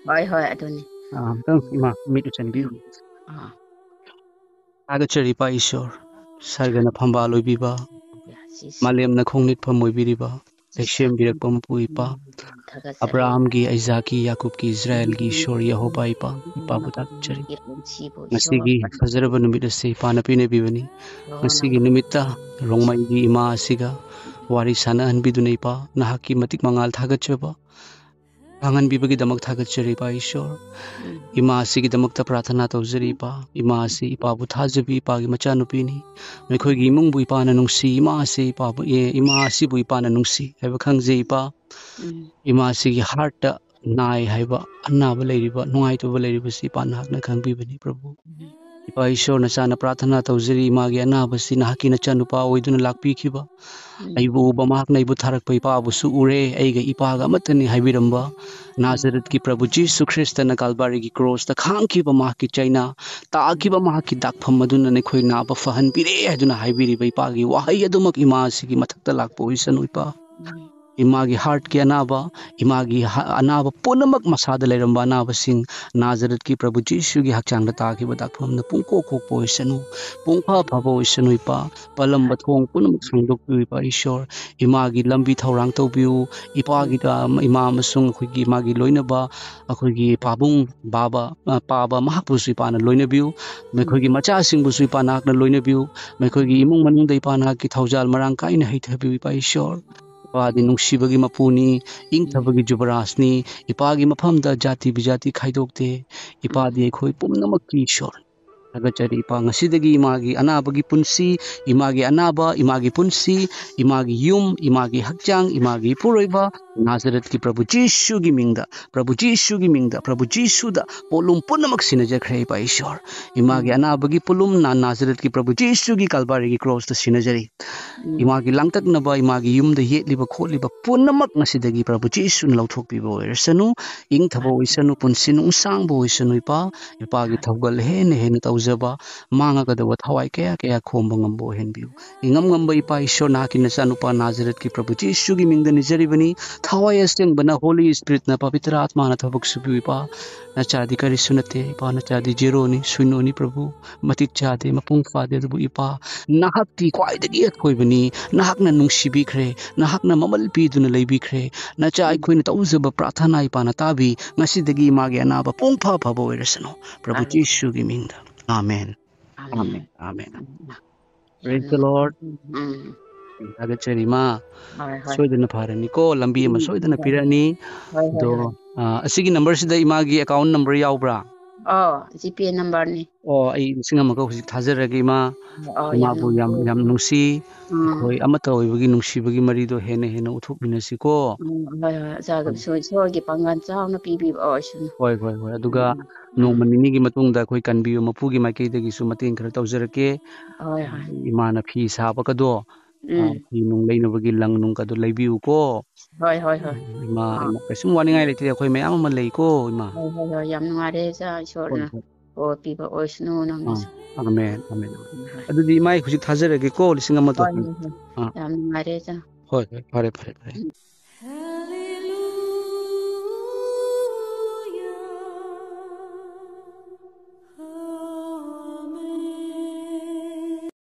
ꯍꯣꯏ, ꯍꯣꯏ, ꯑꯗꯨꯅꯤ꯫ ꯑ, ꯑꯃꯨꯛꯇꯪ ꯏꯃꯥ ꯃꯤꯠ ꯎꯏꯁꯤꯟꯕꯤꯌꯨ꯫ ꯎꯝ꯫ ꯑꯥ꯫ ꯊꯥꯒꯠꯆꯔꯤ ꯏꯄꯥ ꯏꯁꯣꯔ, ꯁꯔꯒꯅ ꯐꯝꯕꯥꯜ ꯑꯣꯏꯕꯤꯕ, ꯌꯥ, ꯁꯤꯁ꯫ ꯃꯥꯂꯦꯝꯅ ꯈꯣꯡꯅꯤꯠꯐꯝ ꯑꯣꯏꯕꯤꯔꯤꯕ, ꯂꯩꯁꯦꯝꯕꯤꯔꯛꯄ ꯃꯄꯨ ꯏꯄꯥ, ꯊꯥꯒꯠꯆꯔꯤ꯫ ꯑꯕ꯭ꯔꯥꯍꯝꯒꯤ, ꯑꯥꯏꯖꯥꯛꯀꯤ, ꯌꯥꯀꯨꯕꯀꯤ, ꯏꯖꯔꯥꯌꯦꯜꯒꯤ ꯏꯁꯣꯔ ꯌꯦꯍꯣꯕꯥ ꯏꯄꯥ, ꯏꯄꯥꯕꯨ ꯊꯥꯒꯠꯆꯔꯤ꯫ ꯅꯨꯡꯁꯤꯕ ꯏꯁꯣꯔ꯫ ꯉꯁꯤꯒꯤ ꯐꯖꯔꯕ ꯅꯨꯃꯤꯠ ꯑꯁꯤ ꯏꯄꯥꯅ ꯄꯤꯅꯕꯤꯕꯅꯤ꯫ ꯑꯣ, ꯉꯁꯤꯒꯤ ꯅꯨꯃꯤꯠꯇ ꯔꯣꯡꯃꯩꯒꯤ ꯏꯃꯥ ꯑꯁꯤꯒ ꯋꯥꯔꯤ ꯁꯥꯟꯅꯍꯟꯕꯤꯗꯨꯅ ꯏꯄꯥ, ꯅꯍꯥꯛꯀꯤ ꯃꯇꯤꯛ ꯃꯉꯥꯜ ꯊꯥꯒꯠꯆꯕ ꯈꯪꯍꯟꯕꯤꯕꯒꯤꯗꯃꯛ ꯊꯥꯒꯠꯆꯔꯤ, ꯏꯄꯥ ꯏꯁꯣꯔ꯫ ꯎꯝ꯫ ꯏꯃꯥ ꯑꯁꯤꯒꯤꯗꯃꯛꯇ ꯄ꯭ꯔꯥꯊꯅꯥ ꯇꯧꯖꯔꯤ, ꯏꯄꯥ꯫ ꯏꯃꯥ ꯑꯁꯤ ꯏꯄꯥꯕꯨ ꯊꯥꯖꯕꯤ, ꯏꯄꯥꯒꯤ ꯃꯆꯥꯅꯨꯄꯤꯅꯤ꯫ ꯃꯈꯣꯏꯒꯤ ꯏꯃꯨꯡꯕꯨ ꯏꯄꯥꯅ ꯅꯨꯡꯁꯤ, ꯏꯃꯥ ꯑꯁꯤ ꯏꯄꯥꯕꯨ, ꯑꯦ, ꯏꯃꯥ ꯑꯁꯤꯕꯨ ꯏꯄꯥꯅ ꯅꯨꯡꯁꯤ ꯍꯥꯏꯕ ꯈꯪꯖꯩ, ꯏꯄꯥ꯫ ꯎꯝ꯫ ꯏꯃꯥ ꯑꯁꯤꯒꯤ heart ꯇ ꯅꯥꯏ ꯍꯥꯏꯕ ꯑꯅꯥꯕ ꯂꯩꯔꯤꯕ, ꯅꯨꯡꯉꯥꯏꯇꯕ ꯂꯩꯔꯤꯕꯁꯤ ꯏꯄꯥ ꯅꯍꯥꯛꯅ ꯈꯪꯕꯤꯕꯅꯤ, ꯄ꯭ꯔꯚꯨ꯫ ꯎꯝ꯫ ꯏꯄꯥ ꯏꯁꯣꯔ, ꯅꯆꯥꯅ ꯄ꯭ꯔꯥꯊꯅꯥ ꯇꯧꯖꯔꯤ, ꯏꯃꯥꯒꯤ ꯑꯅꯥꯕꯁꯤ ꯅꯍꯥꯛꯀꯤ ꯅꯆꯥꯅꯨꯄꯥ ꯑꯣꯏꯗꯨꯅ ꯂꯥꯛꯄꯤꯈꯤꯕ꯫ ꯎꯝ꯫ ꯑꯩꯕꯨ ꯎꯕ, ꯃꯍꯥꯛꯅ ꯑꯩꯕꯨ ꯊꯥꯔꯛꯄ ꯏꯄꯥꯕꯨꯁꯨ ꯎꯔꯦ, ꯑꯩꯒ ꯏꯄꯥꯒ ꯑꯃꯠꯇꯅꯤ ꯍꯥꯏꯕꯤꯔꯝꯕ ꯎꯝ꯫ ꯅꯥꯖꯔꯠꯀꯤ ꯄ꯭ꯔꯚꯨ ꯖꯤꯁꯨ ꯈ꯭ꯔꯤꯁꯇꯅ ꯀꯥꯜꯚꯥꯔꯤꯒꯤ ꯀ꯭ꯔꯣꯁꯇ ꯈꯥꯡꯈꯤꯕ ꯃꯍꯥꯛꯀꯤ ꯆꯩꯅꯥ, ꯇꯥꯈꯤꯕ ꯃꯍꯥꯛꯀꯤ ꯗꯥꯛꯐꯝ ꯑꯗꯨꯅ ꯅꯈꯣꯏ ꯅꯥꯕ ꯐꯍꯟꯕꯤꯔꯦ ꯍꯥꯏꯗꯨꯅ ꯍꯥꯏꯕꯤꯔꯤꯕ ꯏꯄꯥꯒꯤ ꯋꯥꯍꯩ ꯑꯗꯨꯃꯛ ꯏꯃꯥ ꯑꯁꯤꯒꯤ ꯃꯊꯛꯇ ꯂꯥꯛꯄ ꯑꯣꯏꯁꯅꯨ, ꯏꯄꯥ꯫ ꯎꯝ꯫ ꯏꯃꯥꯒꯤ heart ꯀꯤ ꯑꯅꯥꯕ, ꯏꯃꯥꯒꯤ ꯍ-, ꯑꯅꯥꯕ ꯄꯨꯝꯅꯃꯛ, ꯃꯁꯥꯗ ꯂꯩꯔꯝꯕ ꯑꯅꯥꯕꯁꯤꯡ, ꯅꯥꯖꯔꯠꯀꯤ ꯄ꯭ꯔꯚꯨ ꯖꯤꯁꯨꯒꯤ ꯍꯛꯆꯥꯡꯗ ꯇꯥꯈꯤꯕ ꯗꯥꯛꯐꯝꯅ ꯄꯨꯡꯀꯣꯛ ꯀꯣꯛꯄ ꯑꯣꯏꯁꯅꯨ, ꯄꯨꯡꯐ ꯐꯕ ꯑꯣꯏꯁꯅꯨ, ꯏꯄꯥ꯫ ꯄꯜꯂꯝꯕ ꯊꯣꯡ ꯄꯨꯝꯅꯃꯛ ꯁꯦꯡꯗꯣꯛꯄꯤꯌꯨ, ꯏꯄꯥ ꯏꯁꯣꯔ꯫ ꯏꯃꯥꯒꯤ ꯂꯝꯕꯤ ꯊꯧꯔꯥꯡ ꯇꯧꯕꯤꯌꯨ, ꯏꯄꯥꯒꯤ, ꯎꯝ꯫ ꯑ, ꯏꯃꯥ ꯑꯃꯁꯨꯡ ꯑꯩꯈꯣꯏꯒꯤ ꯏꯃꯥꯒꯤ ꯂꯣꯏꯅꯕ, ꯑꯩꯈꯣꯏꯒꯤ ꯄꯥꯕꯨꯡ ꯕꯥꯕꯥ, ꯑ, ꯄꯥꯕ ꯃꯍꯥꯛꯄꯨꯁꯨ ꯏꯄꯥꯅ ꯂꯣꯏꯅꯕꯤꯌꯨ, ꯃꯈꯣꯏꯒꯤ ꯃꯆꯥꯁꯤꯡꯕꯨꯁꯨ ꯏꯄꯥ ꯅꯍꯥꯛꯅ ꯂꯣꯏꯅꯕꯤꯌꯨ, ꯃꯈꯣꯏꯒꯤ ꯏꯃꯨꯡ ꯃꯅꯨꯡꯗ ꯏꯄꯥ ꯅꯍꯥꯛꯀꯤ ꯊꯧꯖꯥꯜ ꯃꯔꯥꯡ ꯀꯥꯏꯅ ꯍꯩꯊꯕꯤꯌꯨ, ꯏꯄꯥ ꯏꯁꯣꯔ꯫ ꯏꯄꯥꯗꯤ ꯅꯨꯡꯁꯤꯕꯒꯤ ꯃꯄꯨꯅꯤ, ꯏꯪꯊꯕꯒꯤ ꯖꯨꯕꯔꯥꯖꯅꯤ꯫ ꯏꯄꯥꯒꯤ ꯃꯐꯝꯗ ꯖꯥꯇꯤ ꯕꯤꯖꯥꯇꯤ ꯈꯥꯏꯗꯣꯛꯇꯦ꯫ ꯏꯄꯥꯗꯤ ꯑꯩꯈꯣꯏ ꯄꯨꯝꯅꯃꯛꯀꯤ ꯏꯁꯣꯔ꯫ ꯊꯥꯒꯠꯆꯔꯤ ꯏꯄꯥ, ꯉꯁꯤꯗꯒꯤ ꯏꯃꯥꯒꯤ ꯑꯅꯥꯕꯒꯤ ꯄꯨꯟꯁꯤ, ꯏꯃꯥꯒꯤ ꯑꯅꯥꯕ, ꯏꯃꯥꯒꯤ ꯄꯨꯟꯁꯤ, ꯏꯃꯥꯒꯤ ꯌꯨꯝ, ꯏꯃꯥꯒꯤ ꯍꯛꯆꯥꯡ, ꯏꯃꯥꯒꯤ ꯏꯄꯨꯔꯣꯏꯕ, ꯅꯥꯖꯔꯠꯀꯤ ꯄ꯭ꯔꯚꯨ ꯖꯤꯁꯨꯒꯤ ꯃꯤꯡꯗ, ꯄ꯭ꯔꯚꯨ ꯖꯤꯁꯨꯒꯤ ꯃꯤꯡꯗ, ꯄ꯭ꯔꯚꯨ ꯖꯤꯁꯨꯗ ꯄꯣꯠꯂꯨꯝ ꯄꯨꯝꯅꯃꯛ ꯁꯤꯟꯅꯖꯈ꯭ꯔꯦ ꯏꯄꯥ ꯏꯁꯣꯔ꯫ ꯏꯃꯥꯒꯤ ꯑꯅꯥꯕꯒꯤ ꯄꯣꯠꯂꯨꯝ ꯅꯥ-, ꯅꯥꯖꯔꯠꯀꯤ ꯄ꯭ꯔꯚꯨ ꯖꯤꯁꯨꯒꯤ ꯀꯜꯚꯥꯔꯤꯒꯤ ꯀ꯭ꯔꯣꯁꯇ ꯁꯤꯟꯅꯖꯔꯤ꯫ ꯏꯃꯥꯒꯤ ꯂꯥꯡꯇꯛꯅꯕ, ꯏꯃꯥꯒꯤ ꯌꯨꯝꯗ ꯌꯦꯠꯂꯤꯕ ꯈꯣꯠꯂꯤꯕ ꯄꯨꯝꯅꯃꯛ ꯉꯁꯤꯗꯒꯤ ꯄ꯭ꯔꯚꯨ ꯖꯤꯁꯨꯅ ꯂꯧꯊꯣꯛꯄꯤꯕ ꯑꯣꯏꯔꯁꯅꯨ꯫ ꯏꯪꯊꯕ ꯑꯣꯏꯁꯅꯨ, ꯄꯨꯟꯁꯤ ꯅꯨꯡꯁꯥꯡꯕ ꯑꯣꯏꯁꯅꯨ ꯏꯄꯥ꯫ ꯏꯄꯥꯒꯤ ꯊꯧꯒꯜ ꯍꯦꯟꯅ ꯍꯦꯟꯅ ꯇꯧꯖꯕ, ꯃꯥꯡꯉꯒꯗꯕ ꯊꯋꯥꯏ ꯀꯌꯥ ꯀꯌꯥ ꯈꯣꯝꯕ ꯉꯝꯕ ꯑꯣꯏꯍꯟꯕꯤꯌꯨ꯫ ꯏꯉꯝ ꯉꯝꯕ ꯏꯄꯥ ꯏꯁꯣꯔ, ꯅꯍꯥꯛꯀꯤ ꯅꯆꯥꯅꯨꯄꯥ ꯅꯥꯖꯔꯠꯀꯤ ꯄ꯭ꯔꯚꯨ ꯖꯤꯁꯨꯒꯤ ꯃꯤꯡꯗ ꯅꯤꯖꯔꯤꯕꯅꯤ꯫ ꯊꯋꯥꯏ ꯑꯁꯦꯡꯕꯅ, ꯍꯣꯂꯤ ꯁ꯭ꯄꯤꯔꯤꯠꯅ, ꯄꯕꯤꯇ꯭ꯔ ꯑꯥꯠꯃꯥꯅ ꯊꯕꯛ ꯁꯨꯕꯤꯌꯨ ꯏꯄꯥ꯫ ꯅꯆꯥꯗꯤ ꯀꯔꯤꯁꯨ ꯅꯠꯇꯦ ꯏꯄꯥ, ꯅꯆꯥꯗꯤ ꯖꯦꯔꯣꯅꯤ, ꯁꯨꯏꯅꯣꯅꯤ ꯄ꯭ꯔꯚꯨ, ꯃꯇꯤꯛ ꯆꯥꯗꯦ, ꯃꯄꯨꯡ ꯐꯥꯗꯦ, ꯑꯗꯨꯕꯨ ꯏꯄꯥ, ꯅꯍꯥꯛꯇꯤ ꯈ꯭ꯋꯥꯏꯗꯒꯤ ꯑꯊꯣꯏꯕꯅꯤ꯫ ꯅꯍꯥꯛꯅ ꯅꯨꯡꯁꯤꯕꯤꯈ꯭ꯔꯦ, ꯅꯍꯥꯛꯅ ꯃꯃꯜ ꯄꯤꯗꯨꯅ ꯂꯩꯕꯤꯈ꯭ꯔꯦ꯫ ꯅꯆꯥ ꯑꯩꯈꯣꯏꯅ ꯇꯧꯖꯕ ꯄ꯭ꯔꯥꯊꯅꯥ ꯏꯄꯥꯅ ꯇꯥꯕꯤ, ꯉꯁꯤꯗꯒꯤ ꯃꯥꯒꯤ ꯑꯅꯥꯕ ꯄꯨꯡ ꯐ ꯐꯕ ꯑꯣꯏꯔꯁꯅꯨ, ꯄ꯭ꯔꯚꯨ ꯖꯤꯁꯨꯒꯤ ꯃꯤꯡꯗ꯫ ꯑꯥꯃꯦꯟ꯫ ꯑꯥꯃꯦꯟ꯫ ꯑꯥꯃꯦꯟ꯫ Praise the Lord꯫ ꯎꯝ꯫ ꯊꯥꯒꯠꯆꯔꯤ ꯏꯃꯥ꯫ ꯍꯣꯏ, ꯍꯣꯏ꯫ ꯁꯣꯏꯗꯅ ꯐꯔꯅꯤꯀꯣ, ꯂꯝꯕꯤ ꯑꯃ ꯎꯝ, ꯁꯣꯏꯗꯅ ꯍꯣꯏ꯫ ꯄꯤꯔꯛꯑꯅꯤ꯫ ꯍꯣꯏ, ꯍꯣꯏ, ꯑꯗꯣ, ꯍꯣꯏ꯫ ꯑ, ꯑꯁꯤꯒꯤ ꯅꯝꯕꯔꯁꯤꯗ ꯏꯃꯥꯒꯤ ꯑꯦꯀꯥꯎꯟ ꯅꯝꯕꯔ ꯌꯥꯎꯕ꯭ꯔꯥ? ꯑꯣ, ꯖꯤꯄꯦ ꯅꯝꯕꯔꯅꯤ꯫ ꯑꯣ, ꯑꯩ ꯂꯤꯁꯤꯡ ꯑꯃꯈꯛ ꯍꯧꯖꯤꯛ ꯊꯥꯖꯔꯒꯦ ꯏꯃꯥ꯫ ꯑꯣ, ꯌꯥꯝ ꯏꯃꯥꯕꯨ ꯌꯥꯝ, ꯅꯨꯡꯁꯤ꯫ ꯌꯥꯝ ꯅꯨꯡꯁꯤ꯫ ꯎꯝ꯫ ꯑꯩꯈꯣꯏ ꯑꯃꯠꯇ ꯑꯣꯏꯕꯒꯤ ꯅꯨꯡꯁꯤꯕꯒꯤ ꯃꯔꯤꯗꯣ ꯍꯦꯟꯅ ꯍꯦꯟꯅ ꯎꯠꯊꯣꯛꯃꯤꯟꯅꯁꯤꯀꯣ꯫ ꯎꯝ, ꯍꯣꯏ, ꯍꯣꯏ꯫ ꯑꯣꯖꯥꯒꯤꯁꯨ ꯏꯁꯣꯔꯒꯤ ꯄꯥꯡꯒꯜ ꯆꯥꯎꯅ ꯄꯤꯕꯤꯕ ꯑꯣꯏꯁꯅꯨ꯫ ꯍꯣꯏ, ꯍꯣꯏ, ꯍꯣꯏ꯫ ꯑꯗꯨꯒ ꯎꯝ, ꯎꯝ꯫ ꯅꯣꯡꯃ ꯅꯤꯅꯤꯒꯤ ꯃꯇꯨꯡꯗ ꯑꯩꯈꯣꯏ ꯀꯟꯕꯤꯌꯨ ꯃꯄꯨꯒꯤ ꯃꯥꯏꯀꯩꯗꯒꯤꯁꯨ ꯃꯇꯦꯡ ꯈꯔ ꯇꯧꯖꯔꯛꯀꯦ꯫ ꯍꯣꯏ, ꯍꯣꯏ꯫ ꯏꯃꯥꯅ ꯐꯤ ꯁꯥꯕꯒꯗꯣ, ꯑ, ꯎꯝ꯫ ꯐꯤ ꯅꯨꯡ ꯂꯩꯅꯕꯒꯤ ꯂꯪ ꯅꯨꯡꯒꯗꯣ ꯂꯩꯕꯤꯌꯨꯀꯣ꯫ ꯍꯣꯏ, ꯍꯣꯏ, ꯍꯣꯏ꯫ ꯏꯃꯥ, ꯑꯥ꯫ ꯏꯃꯥ, ꯀꯩꯁꯨꯝ ꯋꯥꯅꯤꯡꯉꯥꯏ ꯂꯩꯇꯦ, ꯑꯩꯈꯣꯏ ꯃꯌꯥꯝ ꯑꯃ ꯂꯩꯀꯣ, ꯏꯃꯥ꯫ ꯍꯣꯏ, ꯍꯣꯏ, ꯍꯣꯏ, ꯌꯥꯝ ꯅꯨꯡꯉꯥꯏꯔꯦ, ꯏꯆꯥ, ꯍꯣꯏ, ꯏꯁꯣꯔꯅ ꯍꯣꯏ꯫ ꯕꯣꯔ ꯄꯤꯕ ꯑꯣꯏꯁꯅꯨ ꯑꯥ, ꯅꯪꯒꯤꯁꯨ꯫ Amen, amen, amen. ꯍꯣꯏ, ꯍꯣꯏ꯫ ꯑꯗꯨꯗꯤ ꯏꯃꯥ, ꯑꯩ ꯍꯧꯖꯤꯛ ꯊꯥꯖꯔꯒꯦꯀꯣ, ꯂꯤꯁꯤꯡ ꯑꯃꯗꯣ꯫ ꯍꯣꯏ, ꯍꯣꯏ, ꯍꯣꯏ꯫ ꯑꯥ꯫ ꯌꯥꯝ ꯅꯨꯡꯉꯥꯏꯔꯦ, ꯏꯆꯥ꯫ ꯍꯣꯏ, ꯍꯣꯏ, ꯐꯔꯦ, ꯐꯔꯦ, ꯐꯔꯦ꯫ ꯎꯝ꯫